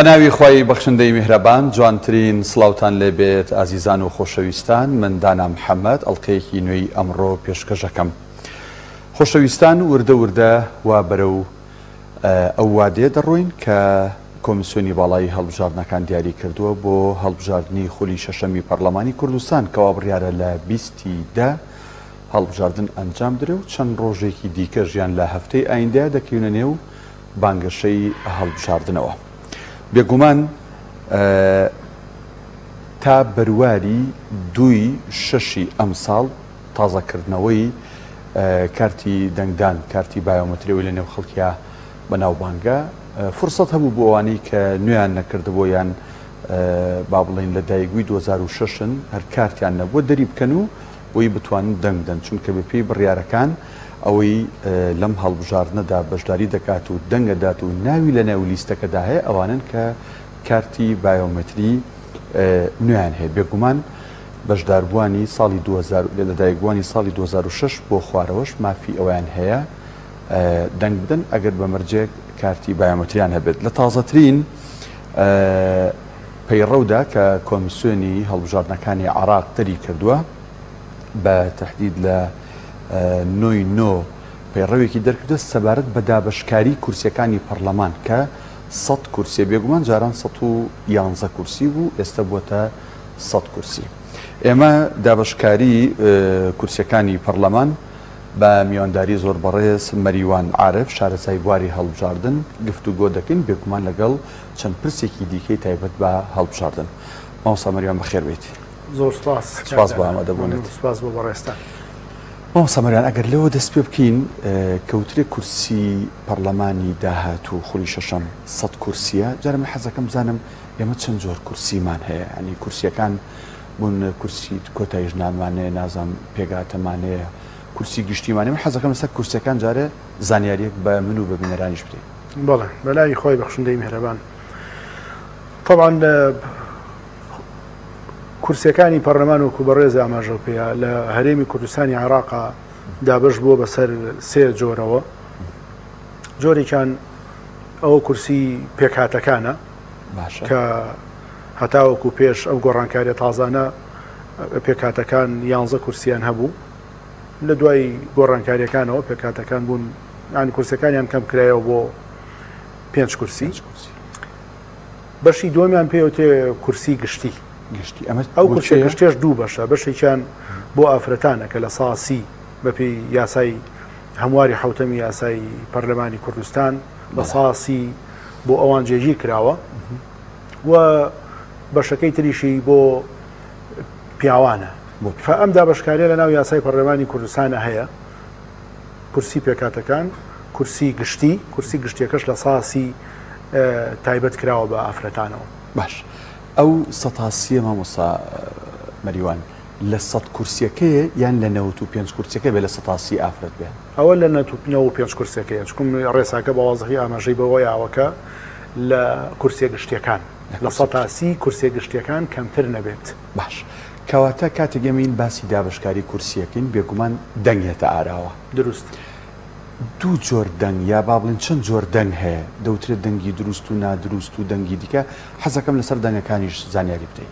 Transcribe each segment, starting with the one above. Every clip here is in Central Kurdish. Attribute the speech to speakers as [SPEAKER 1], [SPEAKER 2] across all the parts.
[SPEAKER 1] ناوی خوای بەخشندەی میهرەبان جوانترین سڵاوتان لێ بێت ئازیزان و خۆشەویستان من دانا محەمەد ئەڵقەیەکی نوێی ئەمڕۆ پێشکەشەکەم خۆشەویستان وردە وردە وا بەرەو ئەو وادەیە دەڕۆین کە کۆمیسیۆنی باڵای هەڵبژاردنەکان دیاری کردووە بۆ هەڵبژاردنی خولی شەشەمی پەرلەمانی کوردستان کەوا بڕیارە لە بیستی دە هەڵبژاردن ئەنجام درێ و چەند ڕۆژێکی دیکە ژیان لە هەفتەی ئایندەیە دەکەوینە نێو بانگەشەی هەڵبژاردنەوە. بێگومان تا بەرواری دووی شەشی ئەمساڵ تازەکردنەوەی کارتی دەنگدان، کارتی بایۆمەتری ئەوەی لەنێو خەڵکیا بەناوبانگە، فرسەت هەبوو بۆ ئەوانەی کە نوێیان نەکردبوو یان با بڵێین لە دایکبووی 2006 ن هەر کارتیان نەبووە دەری بکەن و بۆی بتوانن دەنگ بدەن، چونکە بەپێی بڕیارەکان ئەوەی لەم هەڵبژاردنەدا بەشداری دەکات و دەنگ ئەدات و ناوی لەناو لیستەکەدا هەیە ئەوانەن کە کارتی بایۆمەتری نوێیان هەیە. بێگومان بەشداربووانی ساڵی 2000 لەدایکبووانی ساڵی 2006 بۆ خوارەوەش مافی ئەوەیان هەیە دەنگ بدەن ئەگەر بە مەرجێک کارتی بایۆمەتریان هەبێت. لە تازەترین پەیڕەودا کە کۆمیسیۆنی هەڵبژاردنەکانی عێراق دەری کردووە بە تەحدید لە نۆی نۆ پەیڕەوێکی دەرکردووە سەبارەت بە دابەشکاری کورسیەکانی پەرلەمان کە 100 کورسیە بێگومان جاران 111 کورسی بوو ئێستا بووەتە 100 کورسی. ئێمە دابەشکاری کورسیەکانی پەرلەمان بە میوانداری زۆر بەڕێز مەریوان عارف شارەزای بواری هەڵبژاردن گفتوگۆ دەکەین بێگومان لەگەڵ چەند پرسێکی دیکەی تایبەت بە هەڵبژاردن. مامۆستا مەریوان بەخێر بێیت.
[SPEAKER 2] زۆر سپاس.
[SPEAKER 1] سپاس بۆ ئامادەبوونت.
[SPEAKER 2] سپاس بۆ بەڕێزتان.
[SPEAKER 1] مامۆستا مەریوان ئەگەر لەوە دەست پێ بکەین کەوترێ کورسی پەرلەمانی داهاتوو خولی شەشەم سەد کورسیە جارە من حەزەکەم بزانم ئێمە چەند جۆر کورسیمان هەیە ینی کورسیەکان بوون کورسی کۆتای ژنانمان هەیە نازانم پێگاتەمان هەیە کورسی گشتیمان هەیە من حەزەکەم لەسەر کورسیەکان جارێ زانیاریەک بە من و بە بینەرانیش بدەیت.
[SPEAKER 2] بەڵێ بەناوی خوای بەخشندەی میهرەبان. تەبعەن کورسیەکانی پەرلەمان وەکو بەڕێز ئاماژە پێیا لە هەرێمی کوردستانی عێراقا دابەش بووە بەسەر سێ جۆرەوە. جۆرێکیان ئەوە کورسی پێکهاتەکانە کە هەتاوەکو پێش ئەو گۆڕانکاریە تازانە پێکهاتەکان یانزە کورسیان هەبوو. لە دوای گۆڕانکاریەکانەوە پێکهاتەکان بوون یان کورسەکانیان کەم کرایەوە بۆ پێنج کورسی. بەشی دووەمیان پێوتێ کورسی گشتی.
[SPEAKER 1] گشتی ئەمە
[SPEAKER 2] ئەو کورسیە گشتێش دوو بەشە، بەشێکیان بۆ ئافرەتانە کە لە ساسی بەپێی یاسای هەمواری حوتەمی یاسای پەرلەمانی کوردستان لە ساسی بۆ ئەوان جێگیر کراوە و بەشەکەی تریشی بۆ پیاوانە. ئەم دابەشکاریە لە ناو یاسای پەرلەمانی کوردستانە هەیە. کورسی پێکهاتەکان، کورسی گشتی، کورسی گشتیەکەش لە ساسی تایبەت کراوە بە ئافرەتانەوە.
[SPEAKER 1] باش ئەو سەتا سیە مامۆستا مەریوان لە سەد کورسیەکەیە یان لە 95 کورسیەکە بێ لە سەتا سی ئافرەت بێ؟
[SPEAKER 2] ئەوە لە 95 کورسیەکەیە، چونکم ڕێساکە بە وازحی ئاماژەی بەوە یاوە کە لە کورسیە گشتیەکان لە سەتا سی کورسیە گشتیەکان کەمتر نەبێت.
[SPEAKER 1] باش کەواتە کاتێک ئێمەین باسی دابەشکاری کورسیەکەین بێگومان دەنگ یەتە ئاراوە.
[SPEAKER 2] دروست.
[SPEAKER 1] دوو جۆر دەنگ یا با بڵێین چەند جۆر دەنگ هەیە دەوترێت دەنگی دروست و نادروست و دەنگی دیکە حەزەکەم لەسەر دەنگەکانیش زانیاری بدەی.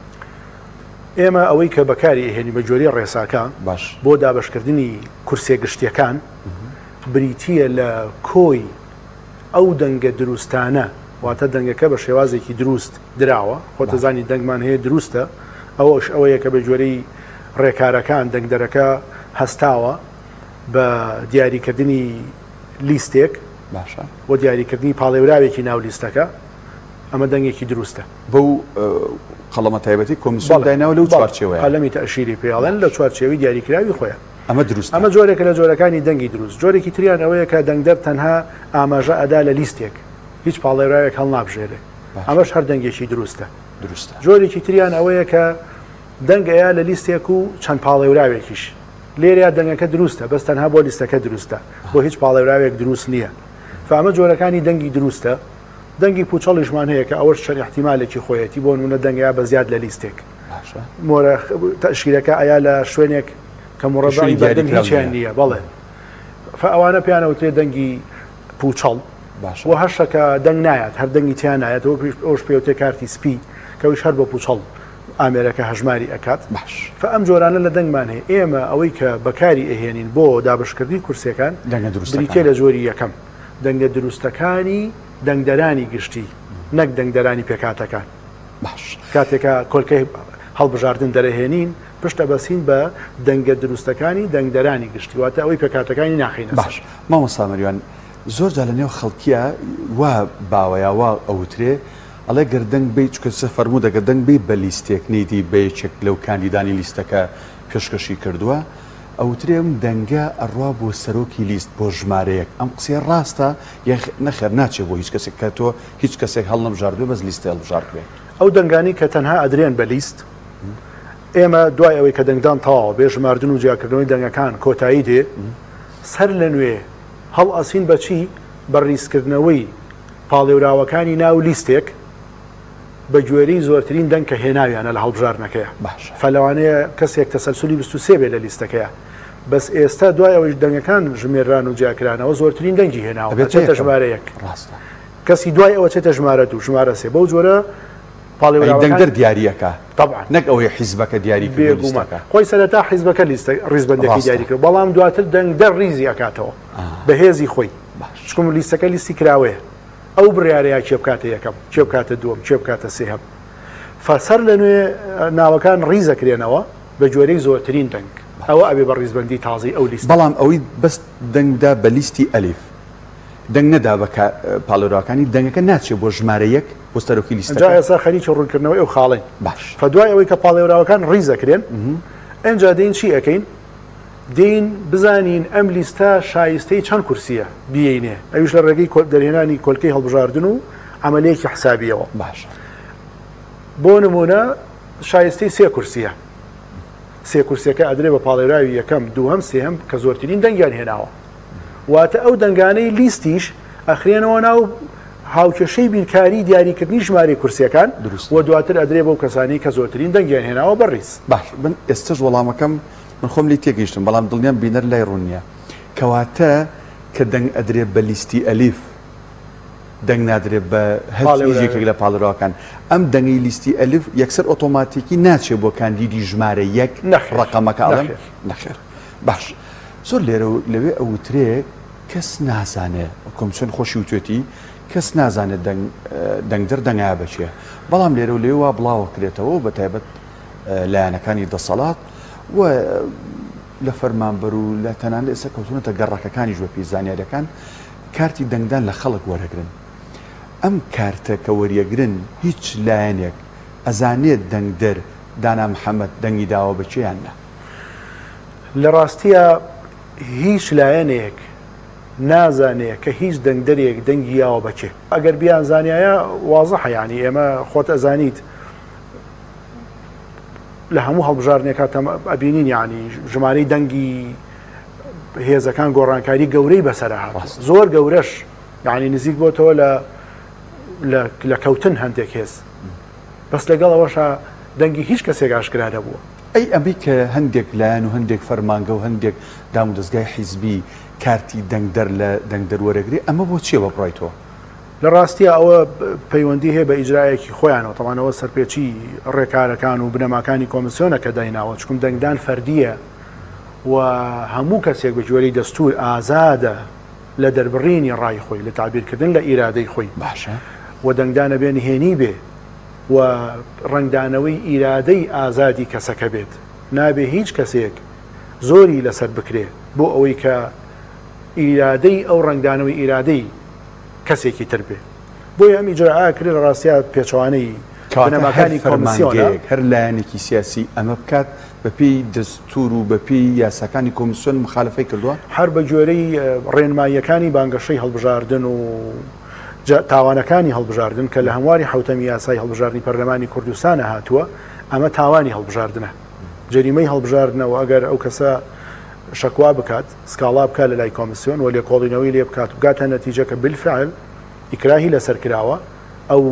[SPEAKER 2] ئێمە ئەوەی کە بەکاری ئەهێنین بە گوێرەی ڕێساکە
[SPEAKER 1] باش.
[SPEAKER 2] بۆ دابەشکردنی کورسیە گشتیەکان بریتیە لە کۆی ئەو دەنگە دروستانە واتە دەنگەکە بە شێوازێکی دروست دراوە، خۆت دەزانی دەنگمان هەیە دروستە، ئەوەش ئەوەیە کە بە گوێرەی ڕێکارەکان دەنگدەرەکە هەستاوە بە دیاریکردنی لیستێک
[SPEAKER 1] باشە
[SPEAKER 2] بۆ دیاریکردنی پاڵێوراوێکی ناو لیستەکە، ئەمە دەنگێکی دروستە.
[SPEAKER 1] بەو قەڵەمە تایبەتی کۆمیسیۆن دایناوە لەو چوارچێوەیە.
[SPEAKER 2] قەلەمی تەئشیری پێ ئەڵێن لە چوارچێوەی دیاریکراوی خۆیان.
[SPEAKER 1] ئەمە دروستە.
[SPEAKER 2] ئەمە جۆرێکە لە جۆرەکانی دەنگی دروست. جۆرێکی تریان ئەوەیە کە دەنگدەر تەنها ئاماژە ئەدا لە لیستێک، هیچ پاڵێوراوێک هەڵنابژێرێ. ئەمەش هەر دەنگێکی دروستە.
[SPEAKER 1] دروستە.
[SPEAKER 2] جۆرێکی تریان ئەوەیە کە دەنگ ئەیا لە لیستێک و چەند پاڵێوراوێکیش. لێرەیا دەنگەکە دروستە، بەس تەنها بۆ لیستەکە دروستە، بۆ هیچ پاڵێوراوێک دروست نییە. فە ئەمە جۆرەکانی دەنگی دروستە. دەنگی پوچەڵیشمان هەیە کە ئەوەش چەند ئیحتیمالێکی خۆیەتی، بۆ نمونە دەنگ ئەیا بە زیاد لە لیستێک.
[SPEAKER 1] باشە.
[SPEAKER 2] مۆرە تەئشیرەکە ئەیا لە شوێنێک کە مڕەبەعی
[SPEAKER 1] شوێنی
[SPEAKER 2] بەردەم
[SPEAKER 1] دیاریکراو
[SPEAKER 2] هیچیان
[SPEAKER 1] نییە.
[SPEAKER 2] نییە. بەڵێ. فە ئەوانە پێیان ئەوترێ دەنگی پوچەڵ.
[SPEAKER 1] باشە.
[SPEAKER 2] و هەشە کە دەنگ نایات هەر دەنگی تیا نایەت ئەوش پێوتێ کارتی سپی کە ئەویش هەر بە پوچەڵ ئامێرەکە هەژماری ئەکات.
[SPEAKER 1] باش.
[SPEAKER 2] فە ئەم جۆرانە لە دەنگمان هەیە. ئێمە ئەوەی کە بەکاری ئەهێنین بۆ دابەشکردنی کورسیەکان
[SPEAKER 1] دەنگە
[SPEAKER 2] بریتیە
[SPEAKER 1] دروستەکانە.
[SPEAKER 2] لە جۆری یەکەم دەنگە دروستەکانی دەنگدەرانی گشتی نەک دەنگدەرانی پێکهاتەکان.
[SPEAKER 1] باش.
[SPEAKER 2] کاتێک کە کۆلکەی هەڵبژاردن دەرەهێنین پشت ئەبەسین بە دەنگە دروستەکانی دەنگدەرانی گشتی واتە ئەوەی پێکهاتەکانی ناخەینە سەر.
[SPEAKER 1] باش مامۆستا مەریوان زۆر جار لە نێو خەڵکیا وا باوە یا وا ئەوترێ ئەڵێ گەر دەنگ بەی چونکە سە فەرموودە گەر دەنگ بەی بە لیستێک نەیدی بە یەکێک لەو کاندیدانی لیستەکە پێشکەشی کردووە ئەوترێ ئەم دەنگە ئەڕوا بۆ سەرۆکی لیست بۆ ژمارەیەک ئەم قسەیە ڕاستە یە نەخێر ناچێ بۆ هیچ کەسێک کە تۆ هیچ کەسێک هەڵنەبژاردبێ بەس لیستێ هەڵبژاردبێ.
[SPEAKER 2] ئەو دەنگانەی کە تەنها ئەدرێن بە لیست ئێمە دوای ئەوەی کە دەنگدان تەواوە بێ ژماردن و جیاکردنەوەی دەنگەکان کۆتایی دێ سەر لە نوێ هەڵئەسین بە چی؟ بە ڕیزکردنەوەی پاڵێوراوەکانی ناو لیستێک بە گوێرەی زۆرترین دەنگ کە هێناویانە لە هەڵبژاردنەکەیا.
[SPEAKER 1] باشە.
[SPEAKER 2] فە لەوانەیە کەسێک تەسەلسولی 23 بێ لە لیستەکەیا بەس ئێستا دوای ئەوەی دەنگەکان ژمێرران و جیاکرانەوە زۆرترین دەنگی هێناوە
[SPEAKER 1] ئەبێتە
[SPEAKER 2] ئەچێتە
[SPEAKER 1] یەکەم.
[SPEAKER 2] ژمارە یەک.
[SPEAKER 1] ڕاستە.
[SPEAKER 2] کەسی دوای ئەوە چێتە ژمارە دوو، ژمارە سێ، بەو جۆرە
[SPEAKER 1] ئەی
[SPEAKER 2] پاڵێوراوەکان.
[SPEAKER 1] دەنگدەر دیارییەکا
[SPEAKER 2] تەبعەن.
[SPEAKER 1] نەک ئەوەی حیزبەکە دیاری کردووە
[SPEAKER 2] بێگومان.
[SPEAKER 1] لیستەکە.
[SPEAKER 2] خۆی سەرەتا حیزبەکە لیستە ڕیزبەندیەکەی
[SPEAKER 1] ڕاستە.
[SPEAKER 2] دیاری کردووە بەڵام دواتر دەنگدەر ڕیزی ئەکاتەوە بە هێزی خۆی.
[SPEAKER 1] باش.
[SPEAKER 2] چونکە لیستەکە لیستی کراوەیە. ئەو بڕیارەیە کێ بکاتە یەکەم، کێ بکاتە دووەم، کێ بکاتە سێهەم. فە سەر لە نوێ ناوەکان ڕیزەکرێنەوە بە گوێرەی زۆرترین دەنگ. ئەوە ئەبێ بە ڕیزبەندی تازەی ئەو لیستە.
[SPEAKER 1] بەڵام ئەوەی بەس دەنگ دا بە لیستی ئەلیف، دەنگ نەدا بە پاڵێوراوەکانی، دەنگەکە ناچێ بۆ ژمارە یەک بۆ سەرۆکی
[SPEAKER 2] جا
[SPEAKER 1] لیستەکە؟
[SPEAKER 2] ئێستا خەریکی ڕوونکردنەوەی ئەو خاڵەین.
[SPEAKER 1] باش.
[SPEAKER 2] فە دوای ئەوەی کە پاڵێوراوەکان ڕیزەکرێن، ئینجا دێین چی ئەکەین؟ دێین بزانین ئەم لیستە شایستەی چەند کورسییە بیەینێ، ئەویش لە ڕێگەی دەرهێنانی کۆلکەی هەڵبژاردن و عەمەلیەکی حسابییەوە.
[SPEAKER 1] باشە.
[SPEAKER 2] بۆ نموونە شایستەی سێ کورسییە، سێ کورسیەکە ئەدرێ بە پاڵێوراوی یەکەم، دووهەم، سێهەم کە زۆرترین دەنگیان هێناوە. واتە ئەو دەنگانەی لیستیش ئەخرێنەوە ناو هاوکێشەی بیرکاری دیاریکردنی ژمارەی کورسیەکان و دواتر ئەدرێ بەو کەسانەی کە زۆرترین دەنگیان هێناوە بە ڕیز.
[SPEAKER 1] باش من ئێستەش وەڵامەکەم من خۆم لێی تێگەیشتم بەڵام دڵنیام بینەر لای ڕوون نییە. کەواتە کە دەنگ ئەدرێ بە لیستی ئەلیف دەنگ نادرێ بە هەر هیچ یەکێک لە پاڵێوراوەکان. ئەم دەنگەی لیستی ئەلیف یەکسەر ئۆتۆماتیکی ناچێ بۆ کاندیدی ژمارە یەک ڕەقەمەکە ئەڵێم؟ نەخێر. باش زۆر لێرە و لەوێ ئەوترێ کەس نازانێ کۆمسیۆن خۆشی وتوێتی کەس نازانێت دەنگ دەنگدەر دەنگا بە کێ بەڵام لێرە و لەوێ وا بڵاوەکرێتەوە و بەتایبەت لایەنەکانی دەسەڵات و لە فەرمانبەر و لە تەنانەت ئێستا کەوتوونەتە گەڕەکەکانیش بەپێی زانیاریەکان کارتی دەنگدان لە خەڵک وەرەگرن. ئەم کارتە کە وەریەگرن هیچ لایەنێک ئەزانێت دەنگدەر دانا محەمەد دەنگی داوە بە کێ یان نا؟
[SPEAKER 2] لە ڕاستیا هیچ لایەنێک نازانێ کە هیچ دەنگدەرێک دەنگی یاوە بە کێ. ئەگەر بیانزانیایە وازحە یانی ئێمە خۆت ئەزانیت لە هەموو هەڵبژاردنێکا ئەبینین یانی ژمارەی دەنگی هێزەکان گۆڕانکاری گەورەی بەسەرە هات زۆر گەورەش یعنی نزیک بۆتەوە لە لە کەوتن هەندێک هێز بەس لەگەڵ ئەوەشا دەنگی هیچ کەسێک ئاشکرا نەبووە.
[SPEAKER 1] ئەی ئەمەی کە هەندێک لایەن و هەندێک فەرمانگە و هەندێک دامودەزگای حیزبی کارتی دەنگدەر لە دەنگدەر وەرەگرێ ئەمە بۆ چیە بە بڕای تۆ؟
[SPEAKER 2] لە ڕاستیا ئەوە پەیوەندی هەیە بە ئیجرایەکی خۆیانەوە، تەبعەن ئەوە سەرپێچی ڕێکارەکان و بنەماکانی کۆمسیۆنە کە دایناوە، چونکم دەنگدان فەردییە و هەموو کەسێک بە گوێرەی دەستوور ئازادە لە دەربڕینی ڕای خۆی، لە تەعبیرکردن لە ئیرادەی خۆی.
[SPEAKER 1] باشە.
[SPEAKER 2] و دەنگدان ئەبێ نهێنی بێ و ڕەنگدانەوەی ئیرادەی ئازادی کەسەکە بێت. نابێ هیچ کەسێک زۆری لەسەر بکرێ بۆ ئەوەی کە ئیرادەی ئەو ڕەنگدانەوەی ئیرادەی کەسێکی تر بێ. بۆیە ئەم ئیجرائە ئەکرێ لە ڕاستیا پێچەوانەی
[SPEAKER 1] کەواتە هەر
[SPEAKER 2] بنەماکانی کۆمسیۆنە.
[SPEAKER 1] فەرمانگەیەک، هەر لایەنێکی سیاسی ئەمە بکات بەپێی دەستوور و بەپێی یاساکانی کۆمسیۆن مخالەفەی کردووە؟
[SPEAKER 2] هەر بە گوێرەی ڕێنماییەکانی بانگەشەی هەڵبژاردن و تاوانەکانی هەڵبژاردن کە لە هەمواری حەوتەمی یاسای هەڵبژاردنی پەرلەمانی کوردستانە هاتووە، ئەمە تاوانی هەڵبژاردنە، جەریمەی هەڵبژاردنە و ئەگەر ئەو کەسە شەکوا بکات، سکاڵا بکات لە لای کۆمسیۆن و لێکۆڵینەوەی لێ بکات و بگاتە نەتیجە کە بالفعل ئیکراهی لەسەر کراوە، ئەو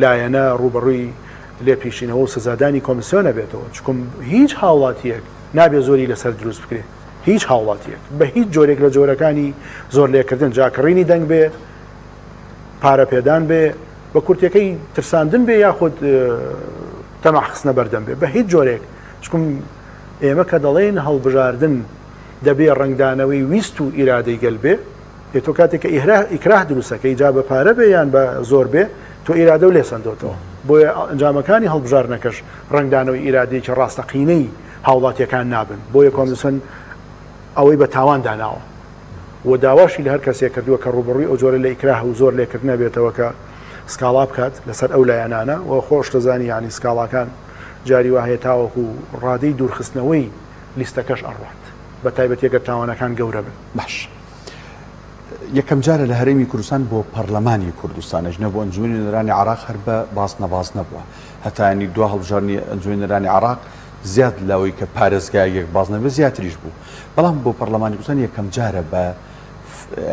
[SPEAKER 2] لایەنە ڕووبەڕووی لێپیچینەوە و سزادانی کۆمسیۆن ئەبێتەوە، چونکم هیچ هاوڵاتییەک نابێ زۆری لەسەر دروست بکرێ، هیچ هاوڵاتییەک بە هیچ جۆرێک لە جۆرەکانی زۆرلێکردن، جا کڕینی دەنگ بێ، پارە پێدان بێ، بە کورتیەکەی ترساندن بێ یاخود تەماح خستنە بەردەم بێ، بە هیچ جۆرێک، چونکم ئێمە کە دەڵێین هەڵبژاردن دەبێ ڕەنگدانەوەی ویست و ئیرادەی گەل بێ، ئێ تۆ کاتێک کە ئیکراه دروستەکەی جا بە پارە بێ یان بە زۆر بێ تۆ ئیرادە و لێ سەندۆتەوە. بۆیە ئەنجامەکانی هەڵبژاردنەکەش ڕەنگدانەوەی ئیرادەیەکی ڕاستەقینەی هاوڵاتیەکان نابن. بۆیە کۆمیسیۆن ئەوەی بە تاوان داناوە و داواشی لە هەر کەسێک کردووە کە ڕووبەڕووی ئەو جۆرە لە ئیکراه و زۆر لێکردنە بێتەوە کە سکاڵا بکات لەسەر ئەو لایەنانە و خۆش دەزانی یانی سکاڵاکان جاری وا هەیە تاوەکو ڕادەی دوورخستنەوەی لیستەکەش ئەڕوات بە تایبەتی گەر تاوانەکان گەورە بن.
[SPEAKER 1] باش یەکەم جارە لە هەرێمی کوردستان بۆ پەرلەمانی کوردستان ئەژنە بۆ ئەنجومەنی نوێنەرانی عێراق هەر بە بازنە بازنە بووە هەتا ینی دوا هەڵبژاردنی ئەنجومەنی نوێنەرانی عێراق زیاد لەوەی کە پارێزگایەک یەک بازنە بێ زیاتریش بوو بەڵام بۆ پەرلەمانی کوردستان یەکەم جارە بە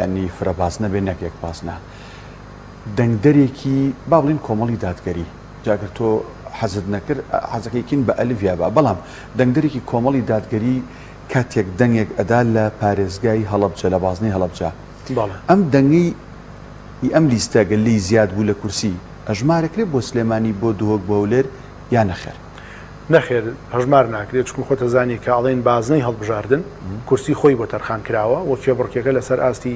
[SPEAKER 1] ینی فرە بازنە بێ نەک یەک بازنە دەنگدەرێکی با بڵین کۆمەڵی دادگەری جا گەر تۆ حەزت نەکرد حەزەکەی کین بە ئەلف یا با بەڵام دەنگدەرێکی کۆمەڵی دادگەری کاتێک دەنگێک ئەدا لە پارێزگای هەڵەبجە لە بازنەی هەڵەبجە ئەم دەنگەی ی ئەم لیستە گەر لێی زیاد بوو لە کورسی ئەژمارەکرێ بۆ سلێمانی بۆ دهۆک بۆ هەولێر یا نەخێر؟
[SPEAKER 2] نەخێر هەژمار ناکرێت چونکو خۆت ئەزانی کە ئەڵێن بازنەی هەڵبژاردن کورسی خۆی بۆ تەرخان کراوە و کێبڕکێکە لەسەر ئاستی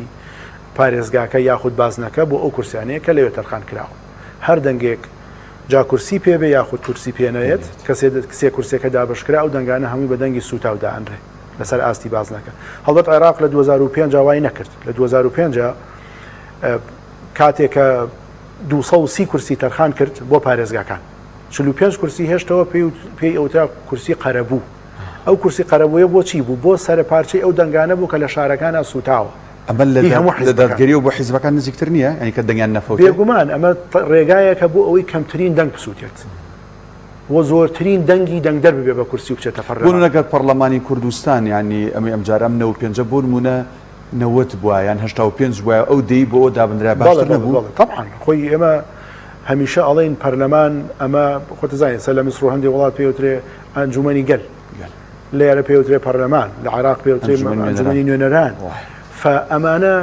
[SPEAKER 2] پارێزگاکە یاخود بازنەکە بۆ ئەو کورسیانەیە کە لەوێ تەرخان کراوە هەر دەنگێک جا کورسی پێ بێ یاخود کورسی پێ نەیەت کە سێ کورسیەکە دابەشکرا ئەو دەنگانە هەمووی بە دەنگی سووتاو دائەنرێ لەسەر ئاستی بازنەکە هەڵبەت عێراق لە 2005 وای نەکرد لە 2005 کاتێک کە 230 کورسی تەرخان کرد بۆ پارێزگاکان 45 کورسی هێشتەوە پێی ئەوترا کورسی قەرەبوو ئەو کورسی قەرەبوویە بۆ چی بوو بۆ سەرپارچەی ئەو دەنگانە بوو کە لە شارەکانە سوتاوە
[SPEAKER 1] ئەمە لە دادگەری و بۆ حیزبەکان نزیکتر نییە؟ یانی کە دەنگیان نەفەوتێ؟
[SPEAKER 2] بێگومان ئەمە ڕێگایەکە بۆ ئەوەی کەمترین دەنگ بسووتێت و زۆرترین دەنگی دەنگدەر ببێ بە کورسی و بچێتە
[SPEAKER 1] پەرلەمان. بۆ نموونە گەر پەڕلەمانی کوردستان یانی ئەمەی ئەمجارە ئەم 95 بۆ نموونە 90 بوایە یان 85 بوایە ئەو دەی بۆ ئەوە دابنرایە باشتر نەبوو؟
[SPEAKER 2] بەڵێ بەڵێ تەبعەن خۆی ئێمە هەمیشە ئەڵێین پەرلەمان ئەمە خۆت ئەزانی ئێستا لە میسر و هەندێ وڵات پێی وترێ ئەنجوومەنی گەل. لێرە پێوترێ پەرلەمان، لە عێراق پێوترێ ئەنجومەنی نوێنەران. فە ئەمانە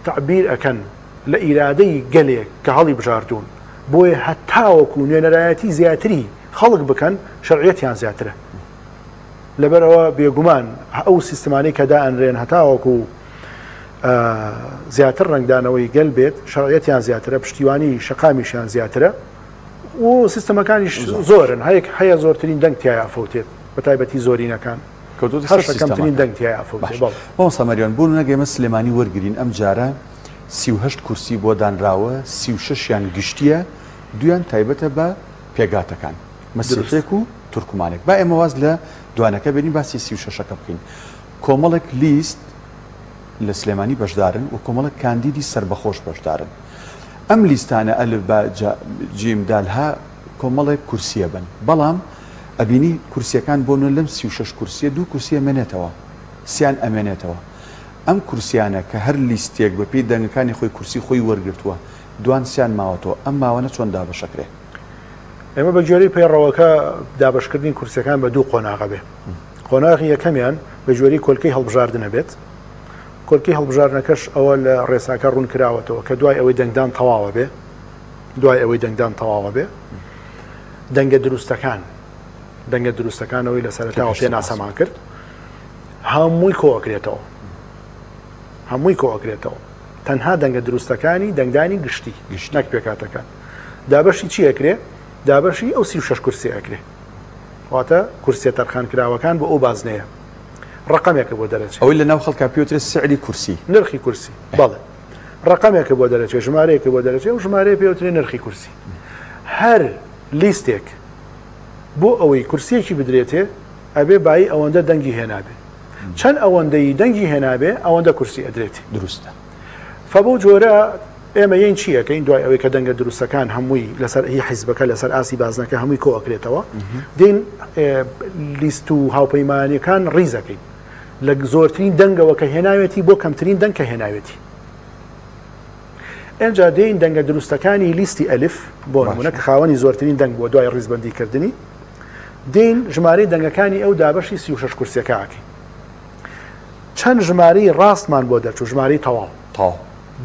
[SPEAKER 2] تەعبیر ئەکەن لە ئیرادەی گەلێک کە هەڵی بژاردوون. بۆیە هەتاوەکو نوێنەرایەتی زیاتری خەڵک بکەن شەرعیەتیان زیاترە. لەبەرئەوە بێگومان ئەو سیستمانەی کە دائەنرێن هەتاوەکو زیاتر ڕەنگدانەوەی گەل بێت شەرعیەتیان زیاترە، پشتیوانی شەقامیشیان زیاترە. و سیستەمەکانیش زۆرن هەیەک هەیە زۆرترین دەنگ تیایا ئەفەوتێت بە تایبەتی زۆرینەکان
[SPEAKER 1] کەوتۆتە سەر
[SPEAKER 2] هەشە کەمترین
[SPEAKER 1] سیستەمەکان
[SPEAKER 2] دەنگ تیایا ئەفەوتێ
[SPEAKER 1] باش
[SPEAKER 2] بەڵێ.
[SPEAKER 1] مامۆستا مەریوان بۆ نمونە ئێمە سلێمانی وەرگرین ئەم جارە 38 کورسی بۆ دانراوە 36 یان گشتیە دویان تایبەتە بە پێگاتەکان
[SPEAKER 2] دروستە.
[SPEAKER 1] مەسیحێک و تورکمانێک با ئێمە واز لە دوانەکە بێنین باسی 36ەکە بکەین کۆمەڵێک لیست لە سلێمانی بەشدارن و کۆمەڵێک کاندیدی سەربەخۆش بەشدارن. ئەم لیستانە ئەلف با جا جیم دال ها کۆمەڵێک کورسی ئەبەن بەڵام ئەبینی کورسیەکان بۆ نمونە لەم 36 کورسیە دوو کورسی ئەمێنێتەوە سیان ئەمێنێتەوە ئەم کورسیانە کە هەر لیستێک بە پێی دەنگەکانی خۆی کورسی خۆی وەرگرتووە دوان سیان ماوەتەوە ئەم ماوانە چۆن دابەشەکرێ؟
[SPEAKER 2] ئێمە بە گوێرەی پەیڕەوەکە دابەشکردنی کورسیەکان بە دوو قۆناغە بێ قۆناغی یەکەمیان بە گوێرەی کۆلکەی هەڵبژاردنە بێت کۆلکەی هەڵبژاردنەکەش ئەوە لە ڕێساکە ڕوون کراوەتەوە کە دوای ئەوەی دەنگدان تەواوە بێ دوای ئەوەی دەنگدان تەواوە بێ دەنگە دروستەکان دەنگە دروستەکانەوەی لە سەرەتاوە پێناسەمان کرد هەمووی کۆئەکرێتەوە هەمووی کۆئەکرێتەوە تەنها دەنگە دروستەکانی دەنگدانی گشتی گشت نەک پێکاتەکان دابەشی چی ئەکرێ دابەشی ئەو 36 کورسی ئەکرێ واتە کورسیە تەرخانکراوەکان بۆ ئەو بازنەیە ڕەقەمێکە بۆ دەرەچێ.
[SPEAKER 1] ئەوەی لە ناو خەڵکا پێوترێ سعری کورسی.
[SPEAKER 2] نرخی کورسی بەڵێ. ڕەقەمێکە بۆ دەرەچێ، ژمارەیەکە بۆ دەرەچێ، ئەو ژمارەیە پێوترێ نرخی کورسی. هەر لیستێک بۆ ئەوەی کورسییەکی بدرێتێ ئەبێ بایی ئەوەندە دەنگی هێنابێ. چەند ئەوەندەی دەنگی هێنابێ ئەوەندە کورسی ئەدرێتێ.
[SPEAKER 1] دروستە.
[SPEAKER 2] فە بەو جۆرە ئێمە یەین چی ئەکەین دوای ئەوەی کە دەنگە دروستەکان هەمووی لەسەر هی حیزبەکە لەسەر ئاستی بازنەکە هەمووی کۆ ئەکرێتەوە دێین لیست و هاوپەیمانیەکان ڕیزەکەین لە زۆرترین دەنگەوە کە هێناوێتی بۆ کەمترین دەنگ کە هێناوێتی ئەجا دێین دەنگە دروستەکانی لیستی ئەلف بۆ نمونە کە خاوەنی زۆرترین دەنگ بووە دوای ڕیزبندی کردنی دێین ژمارەی دەنگەکانی ئەو دابەشی 36 کورسیەکە ئەکەین چەند ژمارەی ڕاستمان بۆ دەرچوو ژمارەی تەواو
[SPEAKER 1] تەواو.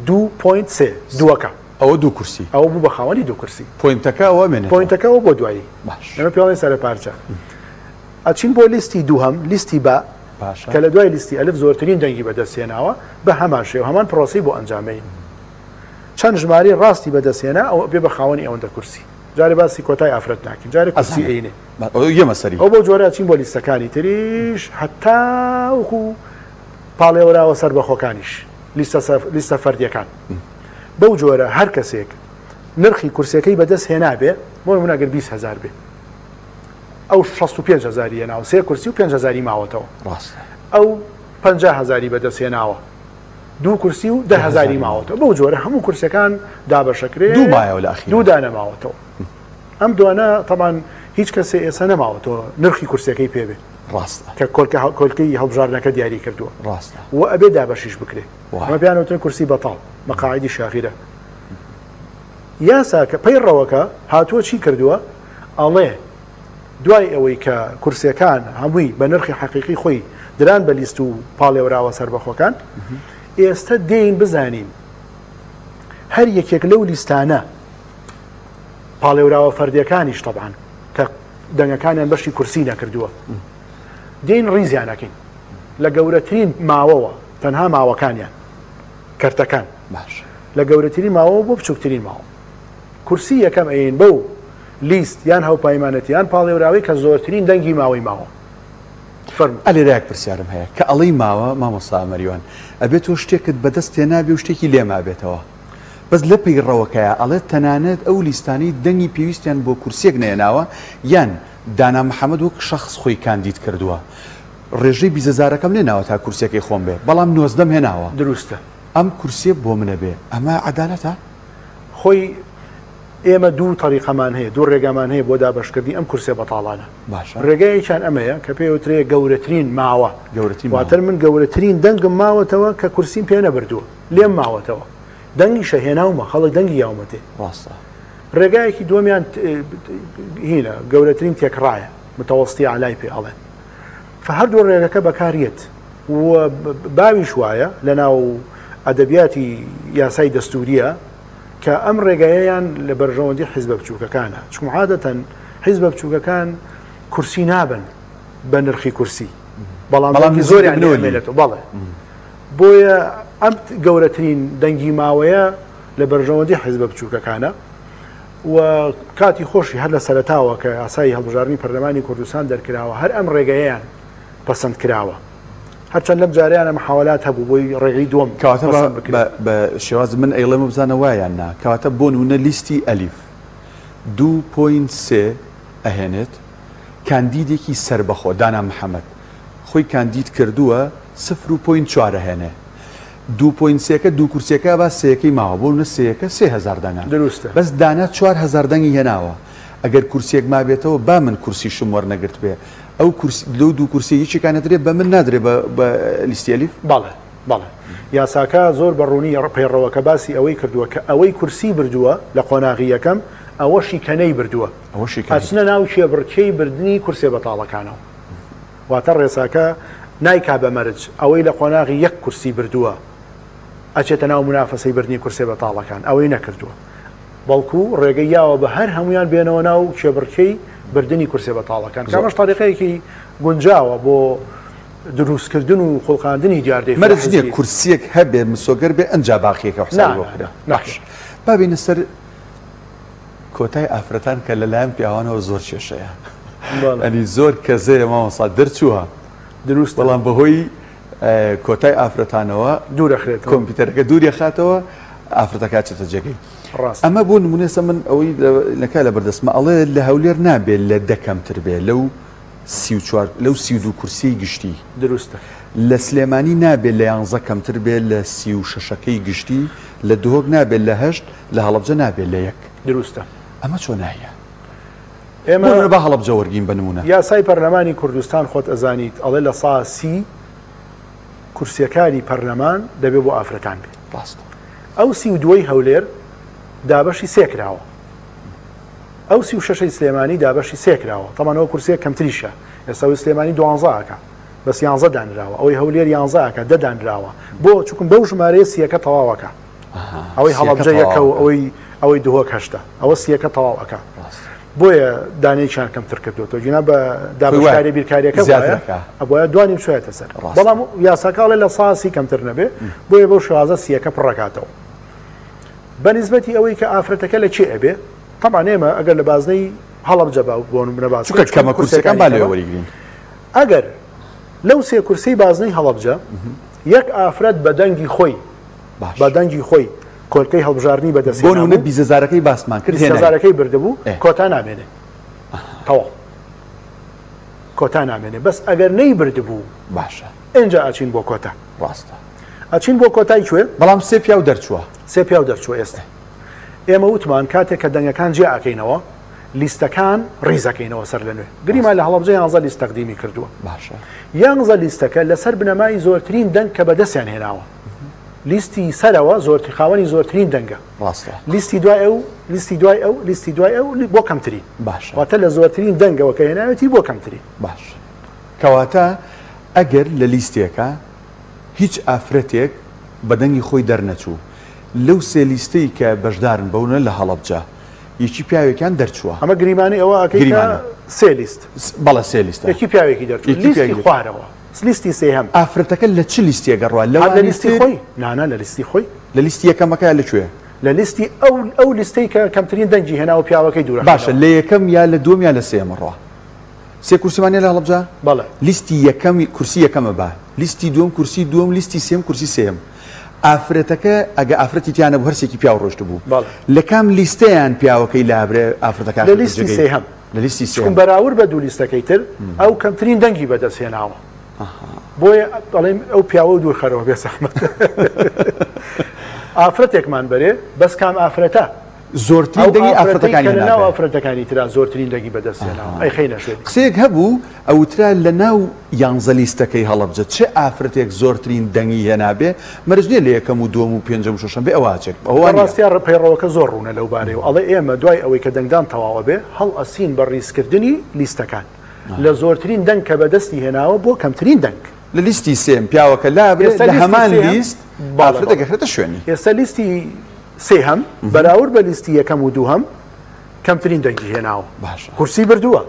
[SPEAKER 2] 2.3 دووەکە.
[SPEAKER 1] ئەوە دوو کورسی.
[SPEAKER 2] ئەوە بوو بە خاوەنی دوو کورسی.
[SPEAKER 1] point ەکە ئەوە ئەمێنێتەوە.
[SPEAKER 2] point ەکە ئەوە بۆ دوایی.
[SPEAKER 1] باش.
[SPEAKER 2] ئێمە پێڵێن سەرە پارچە. ئەچین بۆ لیستی دووهەم، لیستی با،
[SPEAKER 1] باشە.
[SPEAKER 2] کە لە دوای لیستی ئەلف زۆرترین دەنگی بەدەست هێناوە، بە هەمان شێوە هەمان پرۆسەی بۆ ئەنجامەین. چەند ژمارەی ڕاستی بەدەست هێنا ئەوە بێ بە خاوەنی ئەوەندە کورسی. جارێ باسی کۆتای ئافرەت ناکەین، جارێ کورسی ئەینێ.
[SPEAKER 1] ئەوە یەمە سەری.
[SPEAKER 2] ئەو بەو جۆرە ئەچین بۆ لیستەکانی تریش هەتا وەکو پاڵێوراوە سەربەخۆکانیش، لیستە فەردیەکان. بەو جۆرە هەر کەسێک نرخی کورسیەکەی بەدەست هێنابێ، بۆ نمونە ئەگەر 20 هەزار بێ، ئەو 65 هەزاری هێناوە، سێ کورسی و 5 هەزاری ماوەتەوە.
[SPEAKER 1] ڕاستە.
[SPEAKER 2] ئەو 50 هەزاری بەدەست هێناوە، دوو کورسی و 10 هەزاری ماوەتەوە. بەو جۆرە هەموو کورسیەکان دابەشەکرێ.
[SPEAKER 1] دوو مایەوە لە ئەخیرا.
[SPEAKER 2] دوو دانە ماوەتەوە. ئەم دوانە تەبعەن هیچ کەسێ ئێستا نەماوەتەوە نرخی کورسیەکەی پێ بێ.
[SPEAKER 1] ڕاستە.
[SPEAKER 2] کە کۆلکەی هەڵبژاردنەکە دیاری کردووە.
[SPEAKER 1] ڕاستە.
[SPEAKER 2] و ئەبێ دابەشیش بکرێ. ئەمە پێیان وتن کورسی بەتاڵ، مەقاعیدی شاغیرە. یاساکە پەیڕەوەکە هاتووە چی کردووە؟ ئەڵێ دوای ئەوەی کە کورسیەکان هەمووی بە نرخی حەقیقی خۆی دران بە لیست و پاڵێوراوە سەربەخۆکان، ئێستا دێین بزانین هەر یەکێک لەو لیستانە پاڵێوراوە فەردیەکانیش تەبعەن کە دەنگەکانیان بەشی کورسی نەکردووە، دێین ڕیزیانەکەین لە گەورەترین ماوەوە، تەنها ماوەکانیان کەرتەکان
[SPEAKER 1] باش
[SPEAKER 2] لە گەورەترین ماوەوە بۆ بچووکترین ماوە. کورسی یەکەم ئەین بەو لیست یان هاوپەیمانەتی یان پاڵێوراوەی کە زۆرترین دەنگی ماوەی ماوە. فەرموو.
[SPEAKER 1] ئەلێرە یەک پرسیارم هەیە کە ئەڵێی ماوە مامۆستا مەریوان ئەبێت تۆ شتێکت بەدەست هێنابێ و شتێکی لێ مابێتەوە بەس لە پەیڕەوەکەیا ئەڵێت تەنانەت ئەو لیستانەی دەنگی پێویستیان بۆ کورسیەک نەهێناوە یان دانا محەمەد وەک شەخس خۆی کاندید کردووە ڕێژەی بیزەزارەکەم نێناوە تا کورسیەکەی خۆم بێ بەڵام نۆزدەم هێناوە
[SPEAKER 2] دروستە.
[SPEAKER 1] ئەم کورسیە بۆ منە بێ ئەمە عەدالەتە؟
[SPEAKER 2] خۆی ئێمە دوو تەریقەمان هەیە، دوو ڕێگامان هەیە بۆ دابەشکردنی ئەم کورسیە بەتاڵانە.
[SPEAKER 1] باشە.
[SPEAKER 2] ڕێگایەکیان ئەمەیە کە پێی وترێ گەورەترین ماوە.
[SPEAKER 1] گەورەترین ماوە.
[SPEAKER 2] واتە من گەورەترین دەنگم ماوەتەوە کە کورسیم پێ نەبردووە، لێم ماوەتەوە. دەنگیشە هێناومە، خەڵک دەنگی یاومەتێ.
[SPEAKER 1] ڕاستە.
[SPEAKER 2] ڕێگایەکی دووەمیان هینە، گەورەترین تێکڕایە، متەوەستی ئالای پێ ئەڵێن. فهەردوو ڕێگەکە بەکاریەت و باویش وایە لەناو ئەدەبیاتی یاسای دەستوریە کە ئەم ڕێگایەیان لە بەرژەوەندی حیزبە بچووکەکانە، چونکە عادەتەن حیزبە بچووکەکان کورسی نابن بە نرخی کورسی، بەڵام زۆریان نامێنێتەوە. بەڵێ، بۆیە ئەم گەورەترین دەنگی ماوەیە لە بەرژەوەندی حیزبە بچووکەکانە و کاتی خۆشی هەر لە سەرەتاوە کە یاسای هەڵبژاردنی پەرلەمانی کوردستان دەرکراوە هەر ئەم ڕێگەیەیان پەسەند کراوە. هەرچەند لەم جارەیانە محاولات هەبوو بۆی ڕێگەی دووەم
[SPEAKER 1] کەواتە
[SPEAKER 2] پەسەند بکرێت.
[SPEAKER 1] بە شێواز من ئەیڵێم و بزانە وایە یان نا، کەواتە بۆ نموونە لیستی ئەلیف 2.3 ئەهێنێت، کاندیدێکی سەربەخۆ دانا محەمەد خۆی کاندید کردووە سفر و point چوار ئەهێنێ، دوو point سێکە دوو کورسیەکە با سێیەکەی ماوە بۆ نمونە سێیەکە 3000 دەنگە
[SPEAKER 2] دروستە.
[SPEAKER 1] بەس دانا 4000 دەنگی هێناوە ئەگەر کورسیەک مابێتەوە با من کورسیشم وەرنەگرتبێ ئەو کورسی لەو دوو کورسیە یەکێکان ئەدرێ بە من نادرێ بە بە لیستی ئەلیف؟
[SPEAKER 2] بەڵێ بەڵێ یاساکە زۆر بە ڕوونی پەیڕەوەکە باسی ئەوەی کردووە کە ئەوەی کورسی بردووە لە قۆناغی یەکەم ئەوەشی کە نەیبردووە
[SPEAKER 1] ئەوەشی کە
[SPEAKER 2] ئەچنە ناو کێبڕکێی بردنی کورسیە بەتاڵەکانەوە. واتە ڕێساکە نایکا بە مەرج ئەوەی لە قۆناغی یەک کورسی بردووە ئەچێتە ناو مونافەسەی بردنی کورسیە بەتاڵەکان، ئەوەی نەکردووە، بەڵکو ڕێگەی یاوە بە هەر هەموویان بێنەوە ناو کێبڕکێی بردنی کورسیە بەتاڵەکان، کە ئەمەش تەریقەیەکی گونجاوە بۆ دروستکردن و خوڵقاندنی دیاردەی
[SPEAKER 1] مەرج نییە کورسییەک هەبێ مسۆگەر بێ ئەنجا باقییەکە حسابی بۆ بکرێ. باش با بێینە سەر کۆتای ئافرەتان کە لەلایەن پیاوانەوە زۆر کێشەیە ئەنی زۆر کەزەیە مامۆستا دەرچووە
[SPEAKER 2] دروست
[SPEAKER 1] بەڵام بەهۆی کۆتای ئافرەتانەوە
[SPEAKER 2] دوورەخرێت
[SPEAKER 1] کۆمپیوتەرەکە دووریخاتەوە ئافرەتەکە چێتە جێگەی
[SPEAKER 2] ڕاست
[SPEAKER 1] ئەمە بۆ نمونێسە من ئەوەی لەکە لە بەردەستمە ئەڵێ لە هەولێر نابێت لە دەکەمتر بێ لەو 34 لەو 32 کورسیی گشتی
[SPEAKER 2] دروستە
[SPEAKER 1] لە سلێمانی نابێت لە یانزە کەمتر بێت لە 36ەکەی گشتی لە دهۆک نابێت لە هەشت لە هەڵەبجە نابێت لە یەک.
[SPEAKER 2] دروستە.
[SPEAKER 1] ئەمە چۆناییە؟
[SPEAKER 2] ئێمە.
[SPEAKER 1] بۆ نمونە با هەڵەبجە وەرگین بە نمونە.
[SPEAKER 2] یاسای پەرلەمانی کوردستان خۆت ئەزانیت ئەڵێ 30% کورسیەکانی پەرلەمان دەبێ بۆ ئافرەتان بێ.
[SPEAKER 1] ڕاستە.
[SPEAKER 2] ئەو 32ەی هەولێر دابەشی سێ کراوە. ئەو 36ەی سلێمانی دابەشی سێ کراوە. تەبعەن ئەو کورسیە کەمتریشە. ئێستا ئەوی سلێمانی دوانزە ئەکا. بەس یانزە دانراوە. ئەوەی هەولێر یانزە ئەکا دە دانراوە. بۆ؟ چونکم بەو ژمارەیە سیەکە تەواوەکە. ئەوەی هەڵەبجە یەکە و ئەوەی ئەوەی دهۆک هەشتە ئەوە سیەکە تەواو ئەکا بۆیە دانەیەکیان کەمتر کردوەوە گینا بە دابەشکاری بیرکاریەکە زیاترەکە ئەبوایە دوانیم چوایەتە سەر بەڵام یاساکە ئەڵێ 30% کەمتر نەبێ بۆیە بەو شێوازە سیەکە پڕەکاتەوە بە نیسبەتی ئەوەی کە ئافرەتەکە لە کێ ئەبێ تەبعەن ئێمە ئەگەر لە بازنەی هەڵەبجە با بۆ نمونە باس
[SPEAKER 1] چونکە کەمە کورسیەکان با لەوێ وەریگرین.
[SPEAKER 2] ئەگەر لەو سێ کورسیی بازنەی هەڵەبجە یەک ئافرەت بە دەنگی خۆی بە دەنگی خۆی کۆلکەی هەڵبژاردنی بەدەست
[SPEAKER 1] بۆ نمونە بیست هەزارەکەی باسمان کرد
[SPEAKER 2] بیست هەزارەکەی بردبوو کۆتا نامێنێ تەواو کۆتا نامێنێ بەس ئەگەر نەیبردبوو
[SPEAKER 1] باشە
[SPEAKER 2] ئینجا ئەچین بۆ کۆتا
[SPEAKER 1] ڕاستە
[SPEAKER 2] ئەچین بۆ کۆتای کوێ؟
[SPEAKER 1] بەڵام سێ پیاو دەرچووە.
[SPEAKER 2] سێ پیاو دەرچووە ئێستا ئێمە وتمان کاتێک کە دەنگەکان جیا ئەکەینەوە لیستەکان ڕیز ئەکەینەوە سەر لە نوێ گریمان لە هەڵەبجە یانزە لیست تەقدیمی کردووە
[SPEAKER 1] باشە
[SPEAKER 2] یانزە لیستەکە لەسەر بنەمای زۆرترین دەنگ کە بەدەستیان هێناوە لیستی سەرەوە زۆرتری خاوەنی زۆرترین دەنگە
[SPEAKER 1] ڕاستە
[SPEAKER 2] لیستی دوای ئەو لیستی دوای ئەو لیستی دوای ئەو بۆ کەمترین
[SPEAKER 1] باشە
[SPEAKER 2] واتە لە زۆرترین دەنگەوە کە هێناوێتی بۆ کەمترین
[SPEAKER 1] باش کەواتە ئەگەر لە لیستێکە هیچ ئافرەتێک بە دەنگی خۆی دەرنەچوو لەو سێ لیستەی کە بەشدارن بەونە لە هەڵەبجە یەکی پیاوێکیان دەرچووە.
[SPEAKER 2] ئەمە گریمانەی ئەوە ئەکەی کە
[SPEAKER 1] گریمانە.
[SPEAKER 2] سێ لیست.
[SPEAKER 1] بەڵێ سێ لیستە.
[SPEAKER 2] یەکی پیاوێکی دەرچوو.
[SPEAKER 1] یەکی
[SPEAKER 2] لیستی
[SPEAKER 1] پیاوێکی دەرچوو.
[SPEAKER 2] خوارەوە. لیستی سێهەم.
[SPEAKER 1] ئافرەتەکە لە چ لیستێک ئەڕوا؟
[SPEAKER 2] هەر لە
[SPEAKER 1] لەوانی
[SPEAKER 2] لیستی
[SPEAKER 1] تر؟
[SPEAKER 2] خۆی. نا نا لە لیستی خۆی.
[SPEAKER 1] لە لیستی یەکەمەکە یا لە کوێ؟
[SPEAKER 2] لە لیستی ئەو ئەو لیستەی کە کەمترین دەنگی هێناوە پیاوەکەی
[SPEAKER 1] باشە
[SPEAKER 2] دوورەخەینەوە.
[SPEAKER 1] لە یەکەم یا لە دووەم یا لە سێیەم ئەڕوا؟ سێ کورسیمان نیە لە هەڵەبجە؟
[SPEAKER 2] بەڵێ.
[SPEAKER 1] لیستی یەکەم کورسی یەکەمە با لیستی دووەم کورسی دووەم لیستی سێم کورسی سێیەم ئافرەتەکە ئەگە ئافرەتی تیا نەبوو هەرسێکی پیاو ڕۆشتبوو
[SPEAKER 2] بەڵێ.
[SPEAKER 1] لە کام لیستەیان پیاوەکەی لابرێ ئافرەتەکە
[SPEAKER 2] لە
[SPEAKER 1] ئاخرێتە
[SPEAKER 2] لیستی
[SPEAKER 1] جێگەی
[SPEAKER 2] سێهەم.
[SPEAKER 1] لە لیستی
[SPEAKER 2] چکون
[SPEAKER 1] سێهەم.
[SPEAKER 2] بەراورد بە دوو لیستەکەی تر ئەو کەمترین دەنگی بەدەست هێناوە بۆیە ئەڵێم ئەو پیاوە دوور خەرەوە بێ زەحمەت ئافرەتێکمان بەرێ بەس کام ئافرەتە؟
[SPEAKER 1] زۆرترین
[SPEAKER 2] ئەو
[SPEAKER 1] دەنگی
[SPEAKER 2] ئافرەتەی
[SPEAKER 1] ئافرەتەکانی
[SPEAKER 2] کە لە ناو
[SPEAKER 1] هێنابێ.
[SPEAKER 2] ئافرەتەکانی ترا زۆرترین دەنگی بەدەست هێناوە ئەیخەینە شوێنی.
[SPEAKER 1] قسەیەک هەبوو ئەوترا لە ناو یانزە لیستەکەی هەڵەبجە چ ئافرەتێک زۆرترین دەنگی هێنابێ مەرج نیە لە یەکەم و دووەم و پێنجەم و شەشەم بێ ئەوە ئەچێت ئەوە
[SPEAKER 2] لە
[SPEAKER 1] وا نیە.
[SPEAKER 2] ڕاستیا پەیڕەوەکە زۆر ڕوونە لەو بارەیەوە ئەڵێ ئێمە دوای ئەوەی کە دەنگدان تەواو ئەبێ هەڵئەسین بە ڕیزکردنی لیستەکان لە زۆرترین دەنگ کە بەدەستی هێناوە بۆ کەمترین دەنگ.
[SPEAKER 1] لە لیستی سێیەم پیاوەکە لابرێ
[SPEAKER 2] ئێستا
[SPEAKER 1] لە
[SPEAKER 2] لیستی
[SPEAKER 1] هەمان
[SPEAKER 2] سێیەم
[SPEAKER 1] لیست
[SPEAKER 2] بەڵێ
[SPEAKER 1] ئافرەتێک
[SPEAKER 2] بەڵێ
[SPEAKER 1] ئەخرێتە شوێنی.
[SPEAKER 2] ئێستا لیستی سێهەم بەراورد بە لیستی یەکەم و دووهەم کەمترین دەنگی هێناوە.
[SPEAKER 1] باشە.
[SPEAKER 2] کورسی بردووە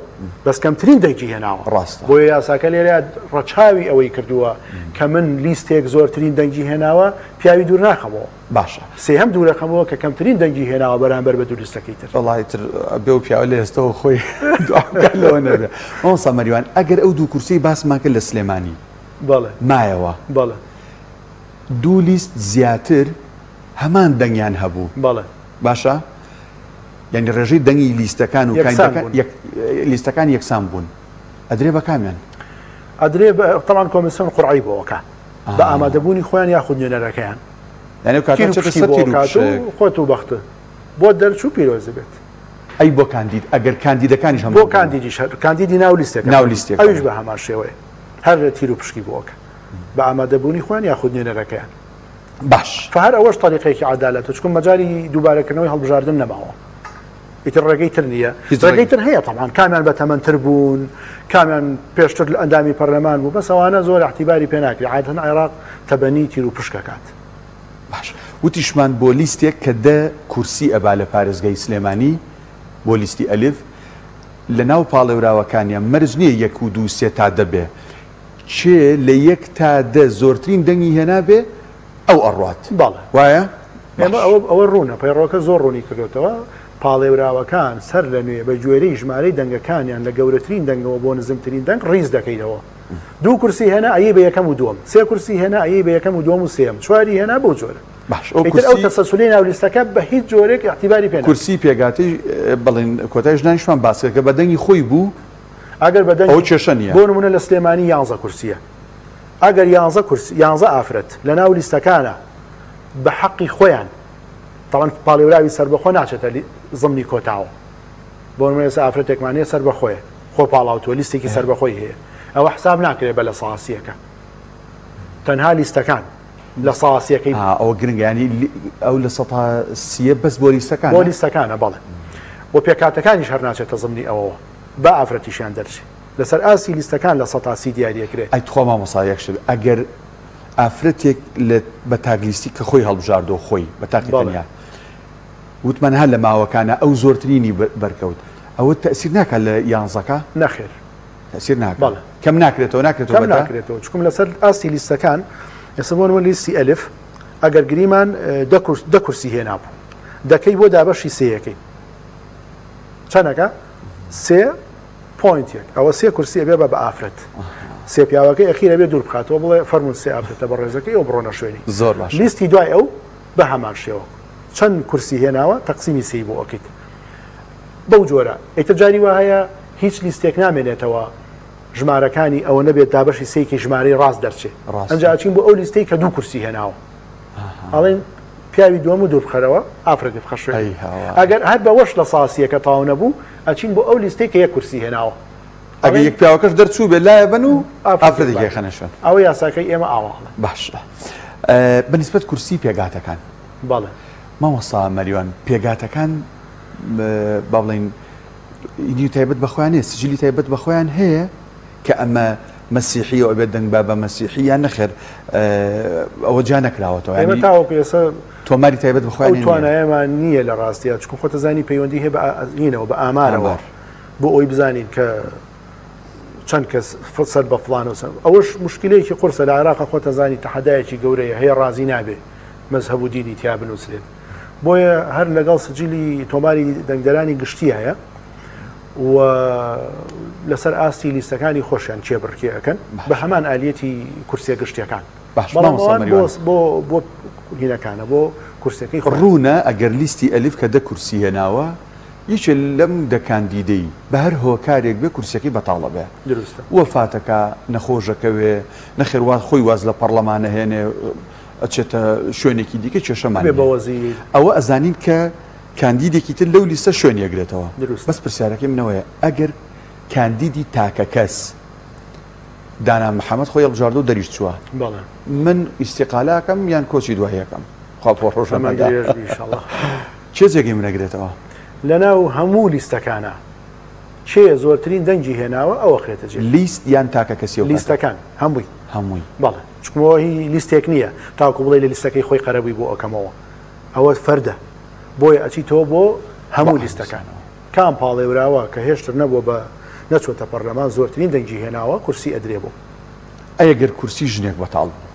[SPEAKER 2] بەس کەمترین دەنگی هێناوە.
[SPEAKER 1] ڕاستە.
[SPEAKER 2] بۆیە یاساکە لێرە ڕەچاوی ئەوەی کردووە کە من لیستێک زۆرترین دەنگی هێناوە پیاوی دوور ناخەمەوە.
[SPEAKER 1] باشە.
[SPEAKER 2] سێهەم دوورەخەمەوە کە کەمترین دەنگی هێناوە بەرامبەر بە دوو لیستەکەی تر.
[SPEAKER 1] وەڵا ئیتر ئەبێ ئەو پیاوە لە ئێستەوە خۆی دوعا بکات لەوە نەبێ. مامۆستا مەریوان ئەگەر ئەو دوو کورسیەی باسمان کرد لە سلێمانی
[SPEAKER 2] بەڵێ.
[SPEAKER 1] مایەوە.
[SPEAKER 2] بەڵێ.
[SPEAKER 1] دوو لیست زیاتر هەمان دەنگیان هەبوو.
[SPEAKER 2] بەڵێ.
[SPEAKER 1] باشە یانی ڕێژەی دەنگی لیستەکان و
[SPEAKER 2] یەکسان
[SPEAKER 1] کاندیدەکان
[SPEAKER 2] بوون.
[SPEAKER 1] یەک لیستەکان یەکسان بوون. ئەدرێ بە کامیان؟
[SPEAKER 2] ئەدرێ بە تەبعەن کۆمیسیۆن قورعەی بۆ ئەکا بە ئامادەبوونی خۆیان یاخود نوێنەرەکەیان.
[SPEAKER 1] یانی ئەو کاتە
[SPEAKER 2] تیر و
[SPEAKER 1] ئەچێتە
[SPEAKER 2] پشکی
[SPEAKER 1] سەر
[SPEAKER 2] بۆ
[SPEAKER 1] تیر و
[SPEAKER 2] ئەکات و
[SPEAKER 1] پشک.
[SPEAKER 2] خۆت و بەختت بۆت دەرچوو پیرۆز بێت.
[SPEAKER 1] ئەی بۆ کاندید ئەگەر کاندیدەکانیش هەمان
[SPEAKER 2] بۆ
[SPEAKER 1] بوون؟
[SPEAKER 2] کاندیدیش هەر کاندیدی ناو لیستەکە
[SPEAKER 1] ناو لیستەکە.
[SPEAKER 2] ئەویش بە هەمان شێوەیە هەر تیر و پشکی بۆ ئەکا بە ئامادەبوونی خۆیان یاخود نوێنەرەکەیان.
[SPEAKER 1] باش.
[SPEAKER 2] فە هەر ئەوەش تەریقەیەکی عەدالەتە چونکە مەجالی دووبارەکردنەوەی هەڵبژاردن نەماوە ئیتر ڕێگەی تر نییە
[SPEAKER 1] هیچ
[SPEAKER 2] ڕێگەی تر هەیە تەبعەن کامیان بە تەمەنتر بوون کامیان پێشتر ئەندامی پەرلەمان بوو بەس ئەوانە زۆر احتیباری پێ ناکرێ عادەتەن عێراق تەبەنی تیر و پشک ئەکات.
[SPEAKER 1] باش وتیشمان بۆ لیستێک کە دە کورسی ئەبا لە پارێزگای سلێمانی بۆ لیستی ئەلف لە ناو پاڵێوراوەکانیا مەرج نییە یەک و دوو سێ تا دە بێ کێ لە یەک تا دە زۆرترین دەنگی هێنابێ ئەو ئەڕوات
[SPEAKER 2] بەڵێ.
[SPEAKER 1] وایە؟
[SPEAKER 2] ئێمە
[SPEAKER 1] باش.
[SPEAKER 2] ئەوە ئەوە ڕوونە پەیڕەوەکە زۆر ڕوونی کردۆتەوە پاڵێوراوەکان سەر لە نوێ بە گوێرەی ژمارەی دەنگەکانیان لە گەورەترین دەنگەوە بۆ نزمترین دەنگ ڕیز دەکەینەوە دوو کورسی هێنا ئەیەی بە یەکەم و دووەم سێ کورسی هێنا ئەیەی بە یەکەم و دووەم و سێیەم چواری هێنا بەو جۆرە
[SPEAKER 1] باش ئەو
[SPEAKER 2] ئیتر ئەو
[SPEAKER 1] کورسی
[SPEAKER 2] تەسەلسولەی ناو لیستەکە بە هیچ جۆرێک ئیعتیباری پێ ناکرێت.
[SPEAKER 1] کورسی پێکهاتەی بەڵێن کۆتای ژنانیشمان باس کرد کە بە دەنگی خۆی بوو
[SPEAKER 2] ئەگەر بە
[SPEAKER 1] ئەوە
[SPEAKER 2] دەنگی
[SPEAKER 1] کێشە نییە.
[SPEAKER 2] بۆ نموونە لە سلێمانی یانزە کورسییە ئەگەر یانزە کورسی یانزە ئافرەت لە ناو لیستەکانە بە حەقی خۆیان تەبعەن پاڵێوراوی سەربەخۆ ناچێتە زمنی کۆتاوە بۆ نموونە ئێستا ئافرەتێکمان هەیە سەربەخۆیە خۆ پاڵاوتووە لیستێکی سەربەخۆی هەیە ئەوە حساب ناکرێت بە لە ساسیەکە تەنها لیستەکان لە ساسیەکەی
[SPEAKER 1] ئەوە گرنگە ینی ئەو لە سەتا سیە بەس بۆ لیستەکان
[SPEAKER 2] بۆ لیستەکانە بەڵێ بۆ پێکاتەکانیش هەر ناچێتە زمنی ئەوەوە با ئافرەتیشیان دەرچێ لەسەر ئاستی لیستەکان 30% دیاریەکرێ.
[SPEAKER 1] ئەی تخوا مامۆستا یەک شت ئەگەر ئافرەتێک لە بە تاک لیستی کە خۆی هەڵبژاردۆ خۆی بە تاقی تەنیا وتمان هەر لە ماوەکانە ئەو زۆرترینی بەرکەوت ئەوە تەسیر ناکات لە یانزەکە؟
[SPEAKER 2] نەخێر
[SPEAKER 1] تەسیر ناکات بەڵێ کەم ناکرێتەوە ناکرێتەوە
[SPEAKER 2] کەم ناکرێتەوە چکم لەسەر ئاستی لیستەکان ئێستا بۆ نموونە لیستی ئەلف ئەگەر گریمان دە کورسی هێنابوو دەکەی بۆ دابەشی سێیەکەی چەنەکە سێ point یەک ئەوە سێ کورسی ئەبێ بە بە ئافرەت سێ پیاوەکەی ئەخیر ئەبێ دوور بخاتەوە بڵێ فەرموون سێ ئافرەتە بەڕێزەکەی ئەو بڕۆنە شوێنی
[SPEAKER 1] زۆر باش
[SPEAKER 2] لیستی دوای ئەو بە هەمان شێوە چەند کورسی هێناوە تەقسیمی سێی بۆ ئەکەیت بەو جۆرە ئیتر جاری وا هەیە هیچ لیستێک نامێنێتەوە ژمارەکانی ئەوە نەبێت دابەشی سێکی ژمارەی ڕاست دەرچێ ئەنجا ئەچین بۆ ئەو لیستەی کە دوو کورسی هێناوە ئەڵێن پیاوی دووەم و دوور بخەرەوە ئافرەتی بخە شوێن ئەگەر هەر بەوەش لە ساسیەکە تاو نەبوو ئەچین بۆ ئەو لیستەی کە یەک کورسی هێناوە
[SPEAKER 1] ئەگەر یەک پیاوەکەش دەرچوو بێ لایە بن و ئافرەتێکی خەنە شوێن
[SPEAKER 2] ئەوە یاساکەی ئێمە ئاواڵە
[SPEAKER 1] باشە بەنسبەت کورسی پێگاتەکان
[SPEAKER 2] بەڵێ
[SPEAKER 1] مامۆستا مەریوان پێگاتەکان با بڵێین ئینی تایبەت بە خۆیان هەیە سجلی تایبەت بە خۆیان هەیە کە ئەمە مەسیحی و ئەبێت دەنگ با بە مەسیحی یان نەخێر ئەوە جیا نەکراوەتەوە
[SPEAKER 2] ئێمە تاوەکو ئێستا
[SPEAKER 1] تۆماری تایبەت بە خۆیان
[SPEAKER 2] ئەو توانایەمان نییە لە ڕاستیا چونکە خۆتە زانی پەیوەندی هەیە بە ئینەوە بە ئامارەوە بۆ ئەوی بزانین کە چەند کەس سەر بە فلان و سەر ئەوەش مشکلەیەکی قورسە لە عێراق خۆتە زانی تەحەدایەکی گەورەیە هەیە ڕازی نابێ مەزهەب و دینی تیا بنووسرێت بۆیە هەر لەگەڵ سجلی تۆماری دەنگدەرانی گشتی هەیە و لەسەر ئاستی لیستەکانی خۆشیان کێبڕکێ ئەکەن بە هەمان ئالیەتی کورسیە گشتیەکان بەڵام بۆ بۆ هینەکانە بۆ کورسەکەی
[SPEAKER 1] ڕوونە ئەگەر لیستی ئەلیف کە دە کورسی هێناوە یەکێ لەم دە کاندیدەی بە هەر هۆکارێک بێ کورسیەکەی بەتاڵە بێ
[SPEAKER 2] دروستە
[SPEAKER 1] وەفاتەکا نەخۆشەکەوێ نەخێر وا خۆی واز لە پەڕلەمانە هێنێ ئەچێتە شوێنێکی دیکە کێشەمان
[SPEAKER 2] بێ بە وەزیر
[SPEAKER 1] ئەوە ئەزانین کە کاندیدێکی تر لەو لیستە شوێنی ئەگرێتەوە.
[SPEAKER 2] دروستە.
[SPEAKER 1] بەس پرسیارەکەی من ئەوەیە ئەگەر کاندیدی تاکە کەس دانا محەمەد خۆی هەڵبژاردوە و دەریش چووە
[SPEAKER 2] بەڵێ.
[SPEAKER 1] من ئیستیقالە ئەکەم یان کۆچی دوایی ئەکەم خوا بۆ ڕۆژە
[SPEAKER 2] تەمەن
[SPEAKER 1] مەدا
[SPEAKER 2] درێژ بی ئیشەڵا.
[SPEAKER 1] کێ جێگەی من ئەگرێتەوە؟
[SPEAKER 2] لەناو هەموو لیستەکانا کێ زۆرترین دەنگی هێناوە ئەو ئەخرێتە جێ.
[SPEAKER 1] لیست یان تاکە کەسی ئەو کاتە؟
[SPEAKER 2] لیستەکان هەمووی.
[SPEAKER 1] هەمووی.
[SPEAKER 2] بەڵێ چونکە هی لیستێک نییە تاکو بڵێی لە لیستەکەی خۆی قەرەبووی بۆ ئەکەمەوە. ئەوە فەردە بۆیە ئەچیتەوە بۆ هەموو لیستەکان کام پاڵێوراوە کە هێشتر نەبووە بە نەچووەتە پەرلەمان زۆرترین دەنگی هێناوە کورسی ئەدرێ بۆ.
[SPEAKER 1] ئەی گەر کورسی ژنێک بەتاڵ بوو؟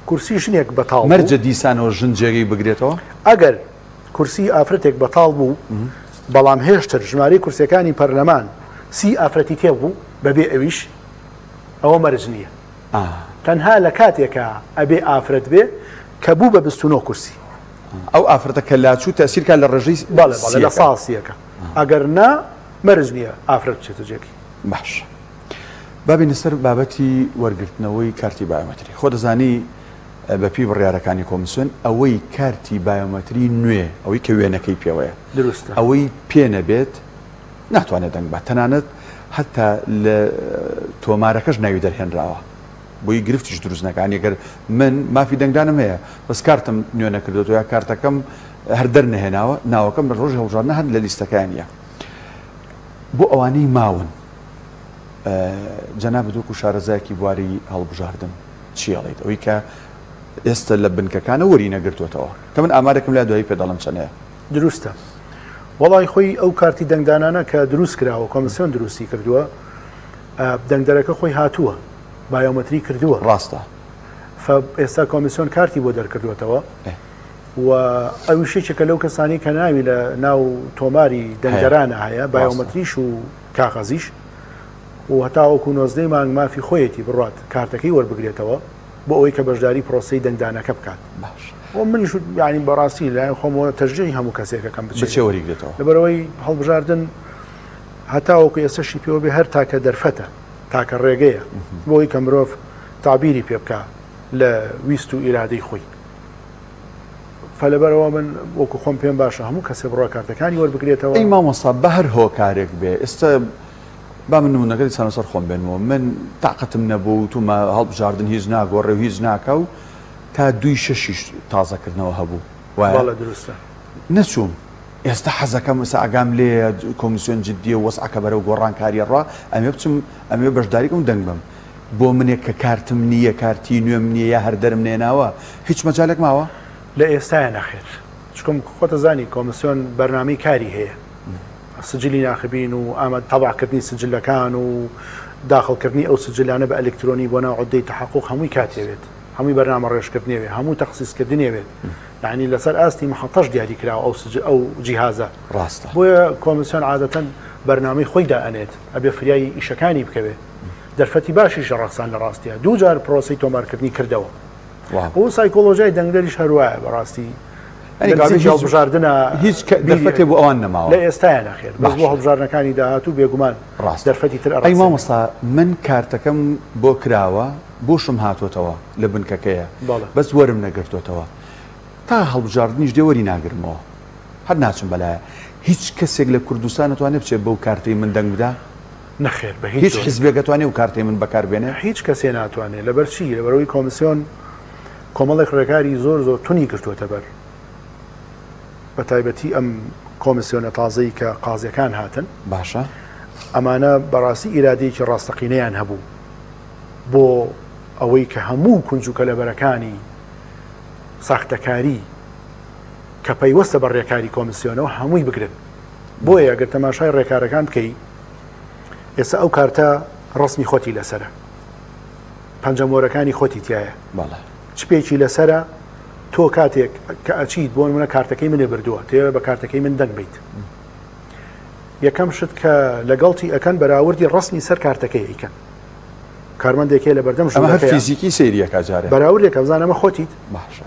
[SPEAKER 2] کورسی ژنێک بەتاڵ بوو.
[SPEAKER 1] مەرجە دیسانەوە ژن جێگەی بگرێتەوە؟
[SPEAKER 2] ئەگەر کورسی ئافرەتێک بەتاڵ بوو بەڵام هێشتر ژمارەی کورسیەکانی پەرلەمان سی ئافرەتی تێ بوو بەبێ ئەویش ئەوە مەرج نییە. تەنها لە کاتێکا ئەبێ ئافرەت بێ کە بوو بە 29 کورسی.
[SPEAKER 1] ئەو ئافرەتە کە لاچوو تەسیر کا لە ڕێژەی
[SPEAKER 2] بەڵێ بەڵێ لە سا سیەکە ئەگەر نا مەرج نییە ئافرەت بچێتە جێگەی.
[SPEAKER 1] باشە با بێینە سەر بابەتی وەرگرتنەوەی کارتی بایۆمەتری خۆ دەزانی بە پێی بڕیارەکانی کۆمسیۆن ئەوەی کارتی بایۆمەتری نوێ ئەوەی کە وێنەکەی پێوەیە
[SPEAKER 2] دروستە
[SPEAKER 1] ئەوەی پێ نەبێت ناتوانێت دەنگ بات تەنانەت هەتا لە تۆمارەکەش ناوی دەرهێنراوە بۆی گرفتیش دروست نەکا یانی گەر من مافی دەنگدانم هەیە بەس کارتم نوێ نەکردۆتەوە یا کارتەکەم هەر دەرنەهێناوە ناوەکەم لە ڕۆژی هەڵبژاردنە هەر لە لیستەکەیان نییە بۆ ئەوانەی ماون جەنابت وەکو شارەزایەکی بواری هەڵبژاردن چی ئەڵێیت ئەوەی کە ئێستا لە بنکەکانە وەری نەگرتووەتەوە کە من ئامارێکم لا دوایی پێ دەڵێم چەند هەیە.
[SPEAKER 2] دروستە وەڵای خۆی ئەو کارتی دەنگدانانە کە دروست کراوە کۆمسیۆن دروستی کردووە دەنگدەرەکە خۆی هاتووە بایۆمەتری کردووە
[SPEAKER 1] ڕاستە
[SPEAKER 2] ئێستا کۆمیسیۆن کارتی بۆ دەرکردوێتەوە و ئەویش یەکێکە لەو کەسانی کە ناوی لە ناو تۆماری دەنگدەرانە هەیە بایۆمەتریش و کاغەزیش و هەتاوەکو نۆزدەی مانگ مافی خۆیەتی بڕات کارتەکەی وەربگرێتەوە بۆ ئەوەی کە بەشداری پرۆسەی دەنگدانەکە بکات
[SPEAKER 1] باش
[SPEAKER 2] و منیش یعنی بەڕاستی لای خۆمەوە تەشجیعی هەموو کەسێکەکەم
[SPEAKER 1] بچێ وەریگرێتەوە
[SPEAKER 2] لەبەرەوەی هەڵبژاردن هەتاوەکو ئێستەشی پێوە بێ هەر تاکە دەرفەتە تاکە ڕێگەیە بۆی کە مرۆڤ تابیری پێ بکا لە ویست و ئیرادەی خۆی فلەبەرەوە من وەکو خۆم پێم باشە هەموو کەسێ بڕوا کارتەکانی وەربگرێتەوە.
[SPEAKER 1] ئەی مامۆستا بە هەر هۆکارێک بێ ئێستا با من نمونەکە دیسانەوە سەر خۆم بێنمەوە من تاقەتم نەبوو وتومە هەڵبژاردن هیچ ناگۆڕێ و هیچ ناکا و تا دووی شەشیش تازەکردنەوە هەبوو وایە؟
[SPEAKER 2] بەڵێ دروستە.
[SPEAKER 1] نەچووم ئێستا حەزەکەم ئێستا ئاگام لێیە کۆمیسیۆن جدیە و وەزعەکە بەرەو گۆڕانکاری ئەڕوا ئەمەوێ بچم ئەمەوێ بەشداری کەم و دەنگ بەم. بۆ منێک کە کارتم نییە، کارتی نوێم نییە یا هەر دەرم نێناوە، هیچ مەجالێک ماوە؟
[SPEAKER 2] لە ئێستایا نەخێر. چکم خۆتەزانی کۆمسیۆن بەرنامەی کاری هەیە. سجلی ناخبین و ئاماد تەبع کردنی سجلەکان و داخڵ کردنی ئەو سجلانە بە ئەلکترۆنی بۆ ناو عودەی تەحەقوق هەمووی کاتی ئەوێت. هەمووی بەرنامە ڕێژکردنی ئەوێت، هەموو تەخسیس کردنی ئەوێت. یانی لەسەر ئاستی محەتەش دیاری کراوە ئەو سج ئەو جیهازە.
[SPEAKER 1] ڕاستە.
[SPEAKER 2] بۆیە کۆمسیۆن عادەتەن بەرنامەی خۆی دائەنێت، ئەبێ فریای ئیشەکانی بکەوێ. دەرفەتی باشیش ڕەخسان لە ڕاستیا دوو جار پرۆسەی تۆمارکردنی کردەوە. و سایکۆلۆژیای دەنگدەریش هەروایە بەڕاستی هەڵبژاردنە
[SPEAKER 1] هیچ دەرفەتێ بۆ ئەوان نەماوە
[SPEAKER 2] لە ئێستایا نەخێر بەس بۆ هەڵبژاردنەکانی داهاتوو بێگومان
[SPEAKER 1] ڕاست
[SPEAKER 2] دەرفەتی تر
[SPEAKER 1] ئەی مامۆستا من کارتەکەم بۆ کراوە بۆشم هاتۆتەوە لە بنکەکەیە بەس وەرم نەگرتۆتەوە تا هەڵبژاردنیش دێ وەری ناگرمەوە هەر ناچم بەلایە هیچ کەسێک لە کوردستان ئەتوانێ بچێت بەو کارتەی من دەنگ بدا؟
[SPEAKER 2] نەخێر بە هیچ
[SPEAKER 1] هیچ حیزبێک ئەتوانێ ئەو کارتەی من بەکار بێنێ؟
[SPEAKER 2] هیچ کەسێ ناتوانێ. لەبەر چی؟ لەبەرئەوەی کۆمسیۆن کۆمەڵێک ڕێکاری زۆر زۆر تونی گرتووەتە بەر. بە تایبەتی ئەم کۆمسیۆنە تازەی کە قازیەکان هاتن.
[SPEAKER 1] باشە.
[SPEAKER 2] ئەمانە بەڕاستی ئیرادەیەکی ڕاستەقینەیان هەبوو بۆ ئەوەی کە هەموو کونج و کەلەبەرەکانی ساختەکاری کە پەیوەستە بە ڕێکاری کۆمسیۆنەوە هەمووی بگرن. بۆیە گەر تەماشای ڕێکارەکان بکەی ئێستا ئەو کارتە ڕسمی خۆتی لەسرە پەنجەمۆرەکانی خۆتی تایە چ پێکی لەسرە تۆ کاتێک کە ئەچیت بۆ منە کارتەکەی منێ بردووە تێوە بە کارتەکەی من دەنگ بیت یەکەم شت کە لەگەڵتی ئەەکەن بەراوردی ڕسمی سەر کارتەکەی ئەیکەن کارمەندێکی لە بەردەم
[SPEAKER 1] ژوورەکە فیزیکی سەیریەکە جارێ
[SPEAKER 2] بەراوردێکە بزانە ئەمە خۆتیت
[SPEAKER 1] باشە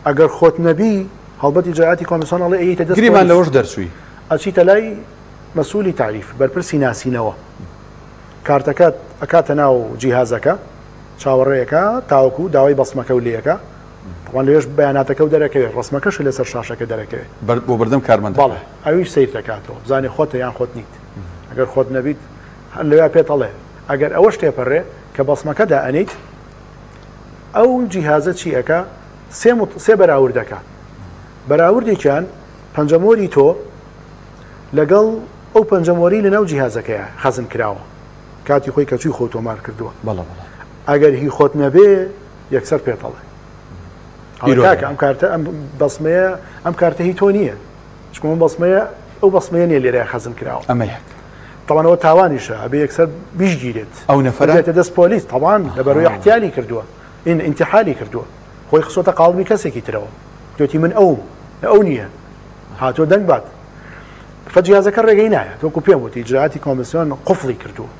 [SPEAKER 2] ئەگەر خۆت نەبی هەڵبەت ئیجرائاتی کۆمیسیۆن ئەڵێ ئەیەیتە دەست
[SPEAKER 1] گریمان پۆلیس. لەوەش دەرچووی.
[SPEAKER 2] ئەچیتە لای مەسولی تەعریف، بەرپرسی ناسینەوە. کارتەکەت ئەکاتە ناو جیهازەکە، چاوەڕێ ئەکا تاوەکو داوای بەسمەکەو لێ ئەکا. تەبعەن لەوێش بەیاناتەکەو دەرەکەوێ، ڕەسمەکەشت لەسەر شاشەکە دەرەکەوێ.
[SPEAKER 1] بەر بۆ بەردەم کارمەندەکە.
[SPEAKER 2] بەڵێ، ئەویش سەیر دەکاتەوە بزانێ خۆتە یان خۆت نیت. ئەگەر خۆت نەبیت هەر لەویا پێت ئەڵێ. ئەگەر ئەوەش تێپەرێ کە بەسمەکە دائەنێیت، ئەو جیهازە چی ئەکا؟ سێ سێ بەراورد ئەکا. بەراوردێکیان پەنجەمۆری تۆ لەگەڵ ئەو پەنجەمۆری لەناو جیهازەکەیە خەزن کراوە کاتی خۆی کە چووی خۆ تۆمار کردووە.
[SPEAKER 1] بەڵێ بەڵێ.
[SPEAKER 2] ئەگەر هی خۆت نەبێ یەکسەر پێت ئەڵێ. ئەڵێ کاکە ئەم کارتە ئەم بەسمەیە ئەم کارتە هی تۆ نییە. چونکە ئەم بەسمەیە ئەو بەسمەیە نییە لێرە خەزن کراوە.
[SPEAKER 1] ئەمە یەک.
[SPEAKER 2] تەبعەن ئەوە تاوانیشە ئەبێ یەکسەر بیشگیرێت.
[SPEAKER 1] ئەو نەفەرە؟
[SPEAKER 2] بدرێتە دەست پۆلیس تەبعەن لەبەرئەوەی احتیالی کردووە. ئین ئینتیحالی کردووە. خۆی خستۆتە قاڵبی کەسێکی ترەوە گوتی من ئەوم ئەو نییە هاتووە دەنگ بات فەجیازەکە ڕێگەی نایە وەکو پێم وتی ئیجرائاتی کۆمیسیۆن قفڵی کردووە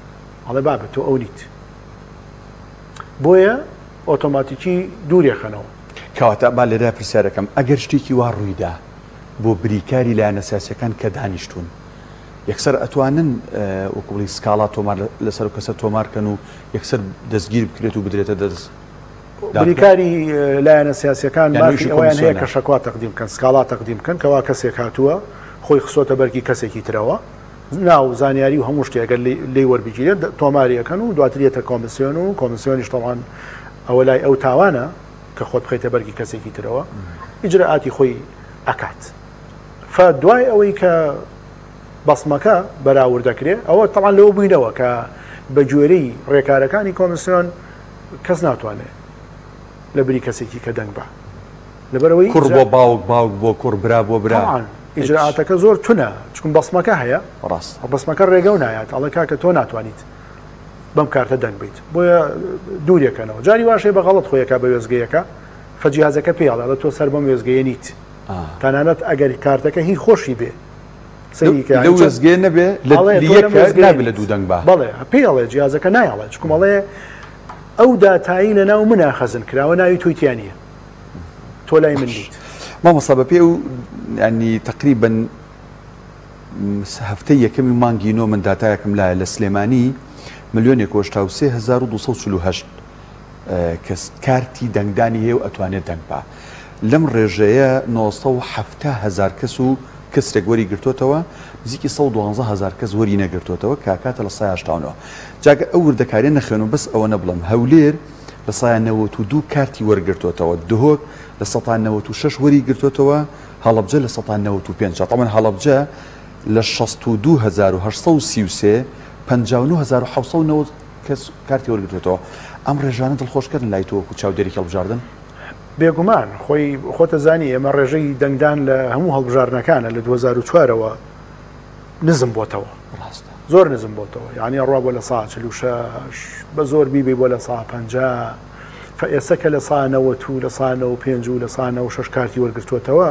[SPEAKER 2] ئەڵێ بابە تۆ ئەو نیت بۆیە ئۆتۆماتیکی دوورێخەنەوە.
[SPEAKER 1] کەواتە با لێرە پرسیارەکەم ئەگەر شتێکی وا ڕوویدا بۆ بریکاری لایەنە سیاسیەکان کە دانیشتوون یەکسەر ئەتوانن وەکو بڵێی سکاڵا تۆمار لەسەر ئەو کەسە تۆمار کەن و یەکسەر دەستگیر بکرێت و بدرێتە دەست
[SPEAKER 2] بریکاری لایەنە سیاسیەکان مافی ئەوەیان هەیە کە شەکوا تەقدیم بکەن، سکاڵا تەقدیم بکەن کەوا کەسێک هاتووە خۆی خستۆتە بەرگی کەسێکی ترەوە، ناو، زانیاری و هەموو شتێک ئەگەر لێی وەربگیرێت تۆماری ئەکەن و دواتر یەتە کۆمسیۆن و کۆمسیۆنیش تەبعەن ئەوە لای ئەو تاوانە کە خۆت بخەیتە بەرگی کەسێکی ترەوە ئیجرائاتی خۆی ئەکات. فە دوای ئەوەی کە بەسمەکە بەراورد دەکرێت ئەوە تەبعەن لەوە بووینەوە کە بە گوێرەی ڕێکارەکانی کۆمسیۆن کەس ناتوانێ لە بری کەسێکی کە دەنگ بە لەبەرەوەی
[SPEAKER 1] کوڕ بۆ باوک باوک بۆ کوڕ برا بۆ برا
[SPEAKER 2] ئیجرائاتەکە زۆر تونە چکم بەسمەکە هەیە
[SPEAKER 1] ڕاست
[SPEAKER 2] بەسمەکە ڕێگە و نایات ئەڵێ کاکە تۆ ناتوانیت بەم کارتە دەنگ بیت بۆیە دوورێکەنەوە جاری واشەیە بە غەڵت خۆیەکە بە وێزگەیەکە فەجیازەکە پێ ئەڵێ تۆ سەر بەم وێزگەیە نیت تەنانەت ئەگەر کارتەکە هی خۆشی بێ
[SPEAKER 1] سەیری کە لەو وێستگەیە نەبێ لە یەک نابێ لە دوو دەنگ با.
[SPEAKER 2] بەڵێ پێی ئەڵێ جیازەکە نایەڵێ چکم ئەڵێ ئەو داتایی لە ناو منا خەزن کراوە ناوی تۆی تیا نییە تۆ لای من نیت.
[SPEAKER 1] مامۆستا بە پێی ئەو ینی تقریبا هەفتەی یەکەمی مانگی نۆ من داتایەکم لایە لە سلێمانی ملیۆنێک و 83248 کەس کارتی دەنگدانی هەیە و ئەتوانێت دەنگ با. لەم ڕێژەیە 970 هەزار کەس و کەسێک وەری گرتۆتەوە، نزیکی 112 هەزار کەس وەری نەگرتۆتەوە کە ئەکاتە 89%. جا گەر ئەو وردەکاریە نەخوێنم بەس ئەوەنە بڵێم هەولێر 92% کارتی وەرگرتۆتەوە، دهۆک 96% وەری گرتۆتەوە، هەڵەبجە 95%. جا تەبعەن هەڵەبجە لە 62833 59790 کەس کارتی وەرگرتۆتەوە. ئەم ڕێژانە دڵخۆشکەرن لای تۆ وەکو چاودێرێکی هەڵبژاردن؟
[SPEAKER 2] بێگومان، خۆی خۆتەزانی ئێمە ڕێژەی دەنگدان لە هەموو هەڵبژاردنەکانە لە 2004 ەوە نزم بۆتەوە.
[SPEAKER 1] ڕاستە.
[SPEAKER 2] زۆر نزم بۆتەوە، یانی ئەڕوا بۆ 46%، بە زۆر بیبەی بۆ 50%، فە ئێستا کە 90% و 95% و 96% کارتی وەرگرتووەتەوە،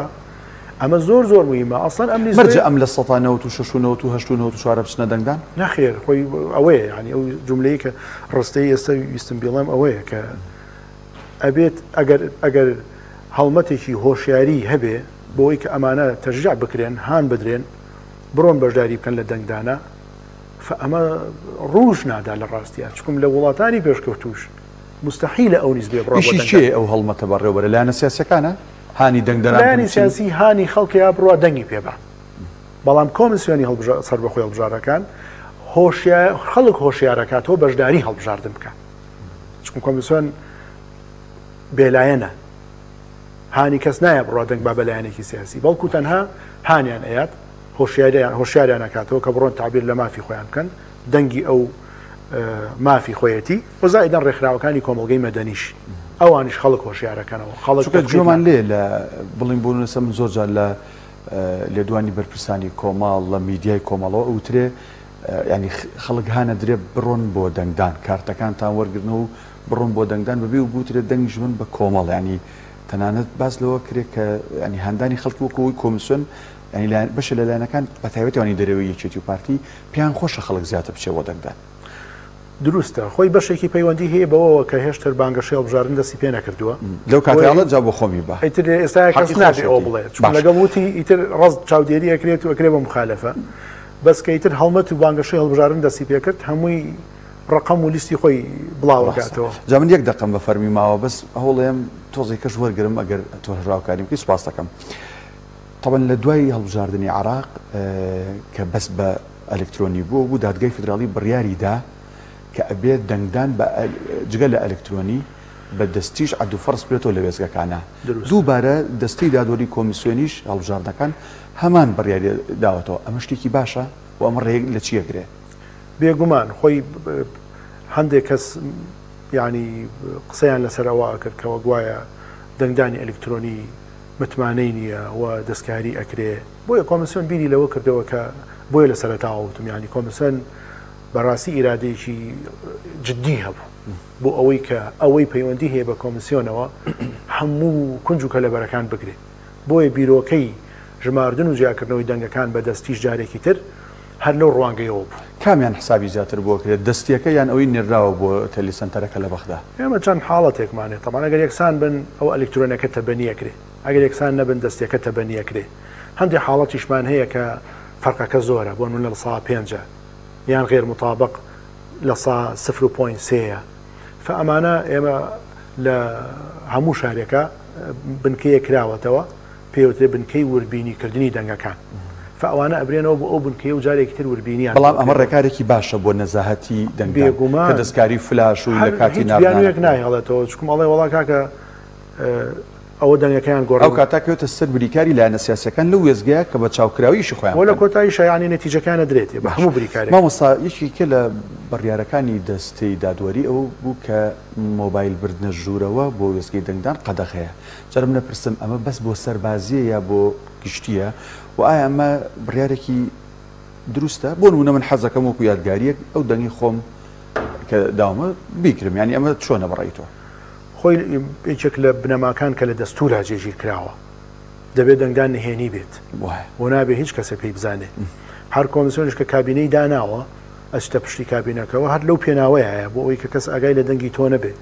[SPEAKER 2] ئەمە زۆر زۆر مهمە ئەسڵەن ئەم
[SPEAKER 1] لیست مەرجە ئەم 96% و 98 و 94 بچنە دەنگدان؟
[SPEAKER 2] نەخێر خۆی ئەوەیە یانی ئەو جوملەی کە ڕستەی ئێستا ویستم بیڵێم ئەوەیە کە ئەبێت ئەگەر ئەگەر هەڵمەتێکی هۆشیاری هەبێ بۆی کە ئەمانە تەشجیع بکرێن هان بدرێن بڕۆن بەشداری بکەن لە دەنگدانە فئەمە ڕووش نادا لە ڕاستیا چکم لە وڵاتانی پێشکەوتوش مستحیلە ئەو نیزبێ بڕوا
[SPEAKER 1] ئیشی کێیە ئەو هەڵمەتە بەڕێوەبەرە؟ لایەنە سیاسیەکانە؟ هانی دەنگدەران
[SPEAKER 2] بکەن لایەنی سیاسی هانی خەڵکەیە بڕوا دەنگی پێ با بەڵام کۆمسیۆنی سەربەخۆی هەڵبژاردنەکان هۆشیار خەڵک هۆشیارەکاتەوە بەشداری هەڵبژاردن بکە چکم کۆمسیۆن بێلایەنە هانی کەس نایە بڕوا دەنگ با بەلایەنێکی سیاسی بەڵکو تەنها هانیان ئەیات هۆشیاریان هۆشیاریان ئەکاتەوە کە بڕۆن تعبیر لە مافی خۆیان بکەن دەنگی ئەو مافی خۆیەتی و زائیدەن ڕێکخراوەکانی کۆمەڵگەی مەدەنیش ئەوانیش خەڵک هۆشیارەکەنەوە خەڵک
[SPEAKER 1] چونکە گوێمان لێ لە بڵین بۆ نمونە من زۆر جار لە لێدوانی بەرپرسانی کۆمەڵ لە میدیای کۆمەڵەوە ئەوترێ ینی خەڵک هانە درێ بڕۆن بۆ دەنگدان کارتەکانتان وەرگرنەوە و بڕۆن بۆ دەنگدان بەبێ و بوترێت دەنگیش من بە کۆمەڵ ینی تەنانەت باس لەوە کرێ کە ینی هاندانی خەڵکی وەکو ئەوەی کۆمیسیۆن ینی بەشێ لە لایەنەکان بە تایبەتی ئەوانی دەرەوەی یەکێتی و پارتی پێیان خۆشە خەڵک زیاتر بچێ بۆ دەنگدان.
[SPEAKER 2] دروستە، خۆی بەشێکی پەیوەندی هەیە بەوەوە کە هێشتر بانگەشەی هەڵبژاردن دەستی پێ نەکردووە.
[SPEAKER 1] لەو کاتەی ئەڵێ جا بۆ خۆمی با.
[SPEAKER 2] ئیتر ئێستا کەس
[SPEAKER 1] حەقی
[SPEAKER 2] نابێ ئەوە
[SPEAKER 1] خۆشیەتی.
[SPEAKER 2] بڵێ، چونکە
[SPEAKER 1] باشە.
[SPEAKER 2] لەگەڵ وتی ئیتر ڕەز چاودێری ئەکرێت و ئەکرێ بە موخالەفە. بەس کە ئیتر هەڵمەت و بانگەشەی هەڵبژاردن دەستی پێ کرد هەمووی ڕەقەم و لیستی خۆی بڵاو
[SPEAKER 1] ڕاستە.
[SPEAKER 2] ئەکاتەوە.
[SPEAKER 1] جا من یەک دەقەم بە فەرمی ماوە بەس هەوڵێم تۆزێ کەش وەرگرم ئەگەر تۆ هاوکاریم بکەی سوپاست دەکەم. تەبعەن لە دوای هەڵبژاردنی عێراق کە بەس بە ئەلکترۆنی بوو بوو دادگای فیدراڵی بڕیاری دا کە ئەبێت دەنگدان بە جگە لە ئەلکترۆنی بە دەستیش عەد و فەرز بکرێتەوە لە وێستگەکانا. دووبارە دەستەی دادوەری کۆمیسیۆنیش هەڵبژاردنەکان هەمان بڕیاری داوەتەوە. ئەمە شتێکی باشە و ئەمە ڕێ لە چی ئەگرێ؟
[SPEAKER 2] بێگومان خۆی هەندێک کەس یانی قسەیان لەسەر ئەوە ئەکرد کەوە گوایە دەنگدانی ئەلکترۆنی متمانەی نییە و دەستکاری ئەکرێ، بۆیە کۆمسیۆن بیری لەوە کردەوە کە بۆیە لە سەرەتاوە وتم یانی کۆمسیۆن بەڕاستی ئیرادەیەکی جدی هەبوو بۆ ئەوەی کە ئەوەی پەیوەندی هەیە بە کۆمسیۆنەوە هەموو کونج و کەلەبەرەکان بگرێ بۆیە بیرۆکەی ژماردن و جیاکردنەوەی دەنگەکان بە دەستیش جارێکی تر هەر لەو ڕوانگەیەوە بوو.
[SPEAKER 1] کامیان حسابی زیاتر بۆ ئەکرێت دەستیەکە یان ئەوەی نێرراوە بۆ تێلیسەنتەرەکە لە بەغدا؟
[SPEAKER 2] ئێمە چەند حاڵەتێکمان هەیە تەبعەن ئەگەر یەکسان بن ئەوە ئەلکترۆنەکە تەبەنی ئەکرێ ئەگەر یەکسان نەبن دەستیەکە تەبەنی ئەکرێ هەندێ حاڵەتیشمان هەیە کە فەرقەکە زۆرە بۆ نمونە لە سا پێنجە یان غێر متابق لە سا سفر و پۆینت سێیە فە ئەمانە ئێمە لە هەموو شارێکە بنکەیەک کراوەتەوە پێوترێ بنکەی وردبینی کردنی دەنگەکان فە ئەوانە ئەبرێنەوە بۆ ئەو بنکەیە و جارێکی تر وردبینیان
[SPEAKER 1] بەڵام ئەمە ڕێکارێکی باشە بۆ نەزاهەتی دەنگدان
[SPEAKER 2] بێگومان
[SPEAKER 1] کە دەستکاری فلاش و لە
[SPEAKER 2] هەر
[SPEAKER 1] کاتی
[SPEAKER 2] هیچ
[SPEAKER 1] ناردنانە
[SPEAKER 2] بیانوویەک
[SPEAKER 1] بکرێت.
[SPEAKER 2] نایهێڵێتەوە چونکم ئەڵێ وەڵا کاکە ئەوە دەنگەکەیان
[SPEAKER 1] ئەو
[SPEAKER 2] گۆڕیوە.
[SPEAKER 1] کاتە کەوێتە سەر بریکاری لایەنە سیاسیەکان لەو وێستگەیە کە بە چاوکراوی ئیشی خۆیان
[SPEAKER 2] وە لە
[SPEAKER 1] بکەن.
[SPEAKER 2] کۆتاییشا یانی نەتیجەکەیان ئەدرێتێ بە
[SPEAKER 1] باش
[SPEAKER 2] هەموو بریکارێک.
[SPEAKER 1] مامۆستا یەکێکە لە بڕیارەکانی دەستەی دادوەری ئەوە بوو کە مۆبایل بردنە ژوورەوە بۆ وێستگەی دەنگدان قەدەغەیە. جارێ من ئەپرسم ئەمە بەس بۆ سەربازیە یا بۆ گشتیە و ئایا ئەمە بڕیارێکی دروستە؟ بۆ نمونە من حەزەکەم وەکو یادگاریەک ئەو دەنگی خۆم کە داومە بیگرم یانی ئەمە چۆنە بەڕای تۆ؟
[SPEAKER 2] خۆی یەکێک لە بنەماکان کە لە دەستورا جێگیر کراوە دەبێت دەنگدان نهێنی بێت و نابێ هیچ کەسێ پێی بزانێ هەر کۆمیسیۆنیش کە کابینەی داناوە ئەچتە پشتی کابینەکەوە هەر لەو پێناوەیە بۆ ئەوەی کە کەس ئاگای لە دەنگی تۆ نەبێ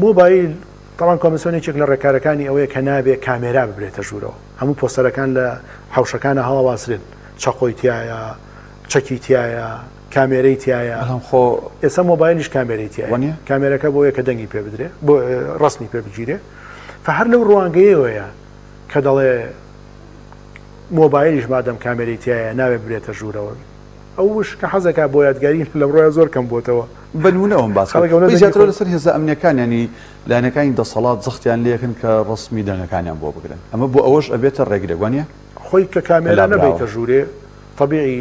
[SPEAKER 2] مۆبایل تەبعەن کۆمیسیۆن یەکێک لە ڕێکارەکانی ئەوەیە کە نابێ کامێرا ببرێتە ژوورەوە، هەموو پۆستەرەکان لە حەوشەکانا هەڵەواسرێن، چەقۆی تیایە، چەکی تیایە، کامێرەی تیایە،
[SPEAKER 1] بەڵام خۆ
[SPEAKER 2] ئێستا مۆبایلیش کامێرەی تیایە،
[SPEAKER 1] وەنیە؟
[SPEAKER 2] کامێرەکە بۆیە کە دەنگی پێ بدرێ، بۆ ڕەسمی پێ بگیرێ، فە هەر لەو ڕوانگەیەوەیە کە دەڵێ مۆبایلیش مادەم کامێرەی تیایە نابێ ببرێتە ژوورەوە. ئەوش کە حەزەکا بۆ یادگاری لەمڕۆیا زۆر کەم بۆتەوە.
[SPEAKER 1] بە نموونە ئەوەم باس کرد.
[SPEAKER 2] خەڵک ئەونە
[SPEAKER 1] خۆی
[SPEAKER 2] دەنگی
[SPEAKER 1] زیاترەوە
[SPEAKER 2] خۆی.
[SPEAKER 1] لەسەر هێزە ئەمنییەکان یانی لایەنەکانی دەسەڵات زەختیان لێکەن کە ڕەسمی دەنگەکانیان بۆ بگرن. ئەمە بۆ ئەوەش ئەبێتە ڕێگرێک وانیە؟
[SPEAKER 2] خۆی کە
[SPEAKER 1] کە
[SPEAKER 2] کامێرا
[SPEAKER 1] لابراوە.
[SPEAKER 2] نەبەیتە ژوورێ تەبیعی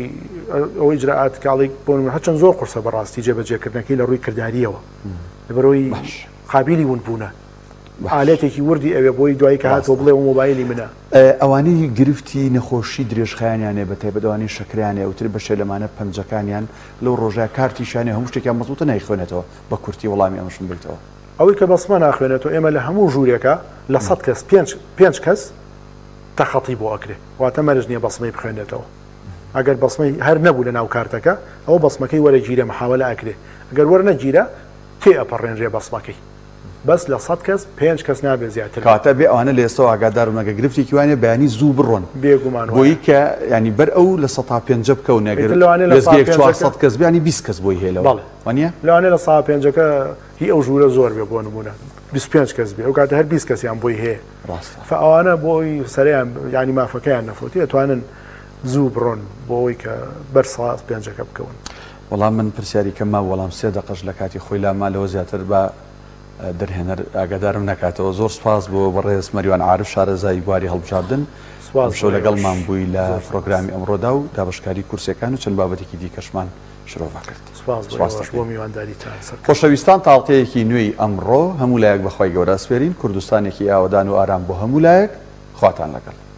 [SPEAKER 2] ئەوەی ئیجرائات کاڵی بۆ نمونە هەرچەند زۆر قورسە بەڕاستی جێبەجێکردنەکەی لە ڕووی کردارییەوە لەبەرەوەی قابیلی ون بوونە ئالێتێکی وردی ئەوێ بۆی دوایی کە هاتەوە بڵێ و مۆبایلی منە.
[SPEAKER 1] ئەوانەی گرفتی نەخۆشی درێژخایەنیان هەیە بەتایبەت ئەوانەی شەکرەیان هەیە ئەوترێ بەشێ لەمانە پەنجەکانیان لەو ڕۆژە کارتیشیان هەیە هەموو شتێکیان مەزبوتە نایخوێنێتەوە بە کورتی وەڵامی ئەمەشم بەیتەوە.
[SPEAKER 2] ئەوەی کە بەسمە ناخوێنێتەوە ئێمە لە هەموو ژوورێکا لە سەد کەس پێنج پێنج کەس تەخەتی بۆ ئەکرێ واتە مەرج نییە بەسمەی بخوێنێتەوە ئەگەر بەسمەی هەر نەبوو لە ناو کارتەکە ئەوە بەسمەکەی وەرەگیرێ محاوەلە ئەکرێ ئەگەر وەرنەگیرا تێ ئەپەڕێنرێ بەسمەکەی بەس لە سەد کەس پێنج کەس نابێ زیاتر بێت.
[SPEAKER 1] کەواتە بێ ئەوانە لە ئێستەوە ئاگادار بن ئەگەر گرفتێکی وایە بەیانی زوو بڕۆن
[SPEAKER 2] بێگومان
[SPEAKER 1] وایە. بۆی کە یانی بەر ئەو 5%ە بکەون ئەگەر
[SPEAKER 2] ئیتر لەوانەیە لە سەدا
[SPEAKER 1] وێستگەیەک چوار
[SPEAKER 2] پێنجەکە
[SPEAKER 1] سەد کەس بێ یانی 20 کەس بۆی هەیە لەوە
[SPEAKER 2] بەڵێ
[SPEAKER 1] وانیە؟
[SPEAKER 2] لەوانەیە 5%ەکە هی ئەو ژوورە زۆر بێ بۆ نموونە 25 کەس بێ ئەو کاتە هەر 20 کەسیان بۆی هەیە
[SPEAKER 1] ڕاستە.
[SPEAKER 2] فە ئەوانە بۆ ئەوی سەرەیان یانی مافەکەیان نەفەوتێ ئەتوانن زوو بڕۆن بۆ ئەوەی کە بەر 5%ەکە بکەون.
[SPEAKER 1] وەڵام من پرسیاری کەم مابوو بەڵام سێ دەقەش لە کاتی خۆی لاما لەوە زیاتر با دەرهێنەر ئاگادارم نەکاتەوە زۆر سپاس بۆ بەڕێز مەریوان عارف شارەزای بواری هەڵبژاردن
[SPEAKER 2] سپاس
[SPEAKER 1] ئەمشەو
[SPEAKER 2] بۆ ئێوەش
[SPEAKER 1] لەگەڵمان بووی لە
[SPEAKER 2] زۆر سپاس.
[SPEAKER 1] پرۆگرامی ئەمڕۆدا و دابەشکاری کورسیەکان و چەند بابەتێکی دیکەشمان شرۆڤە کرد
[SPEAKER 2] سپاس بۆ
[SPEAKER 1] سپاس
[SPEAKER 2] ئێوەش
[SPEAKER 1] دەکەین.
[SPEAKER 2] بۆ میوانداریتان سەرکەوتوو بن.
[SPEAKER 1] خۆشەویستان تا ئەڵقەیەکی نوێی ئەمڕۆ هەموو لایەک بە خوای گەورە ئەسپێرین کوردستانێکی ئاوەدان و ئارام بۆ هەموو لایەک خواتان لەگەڵ.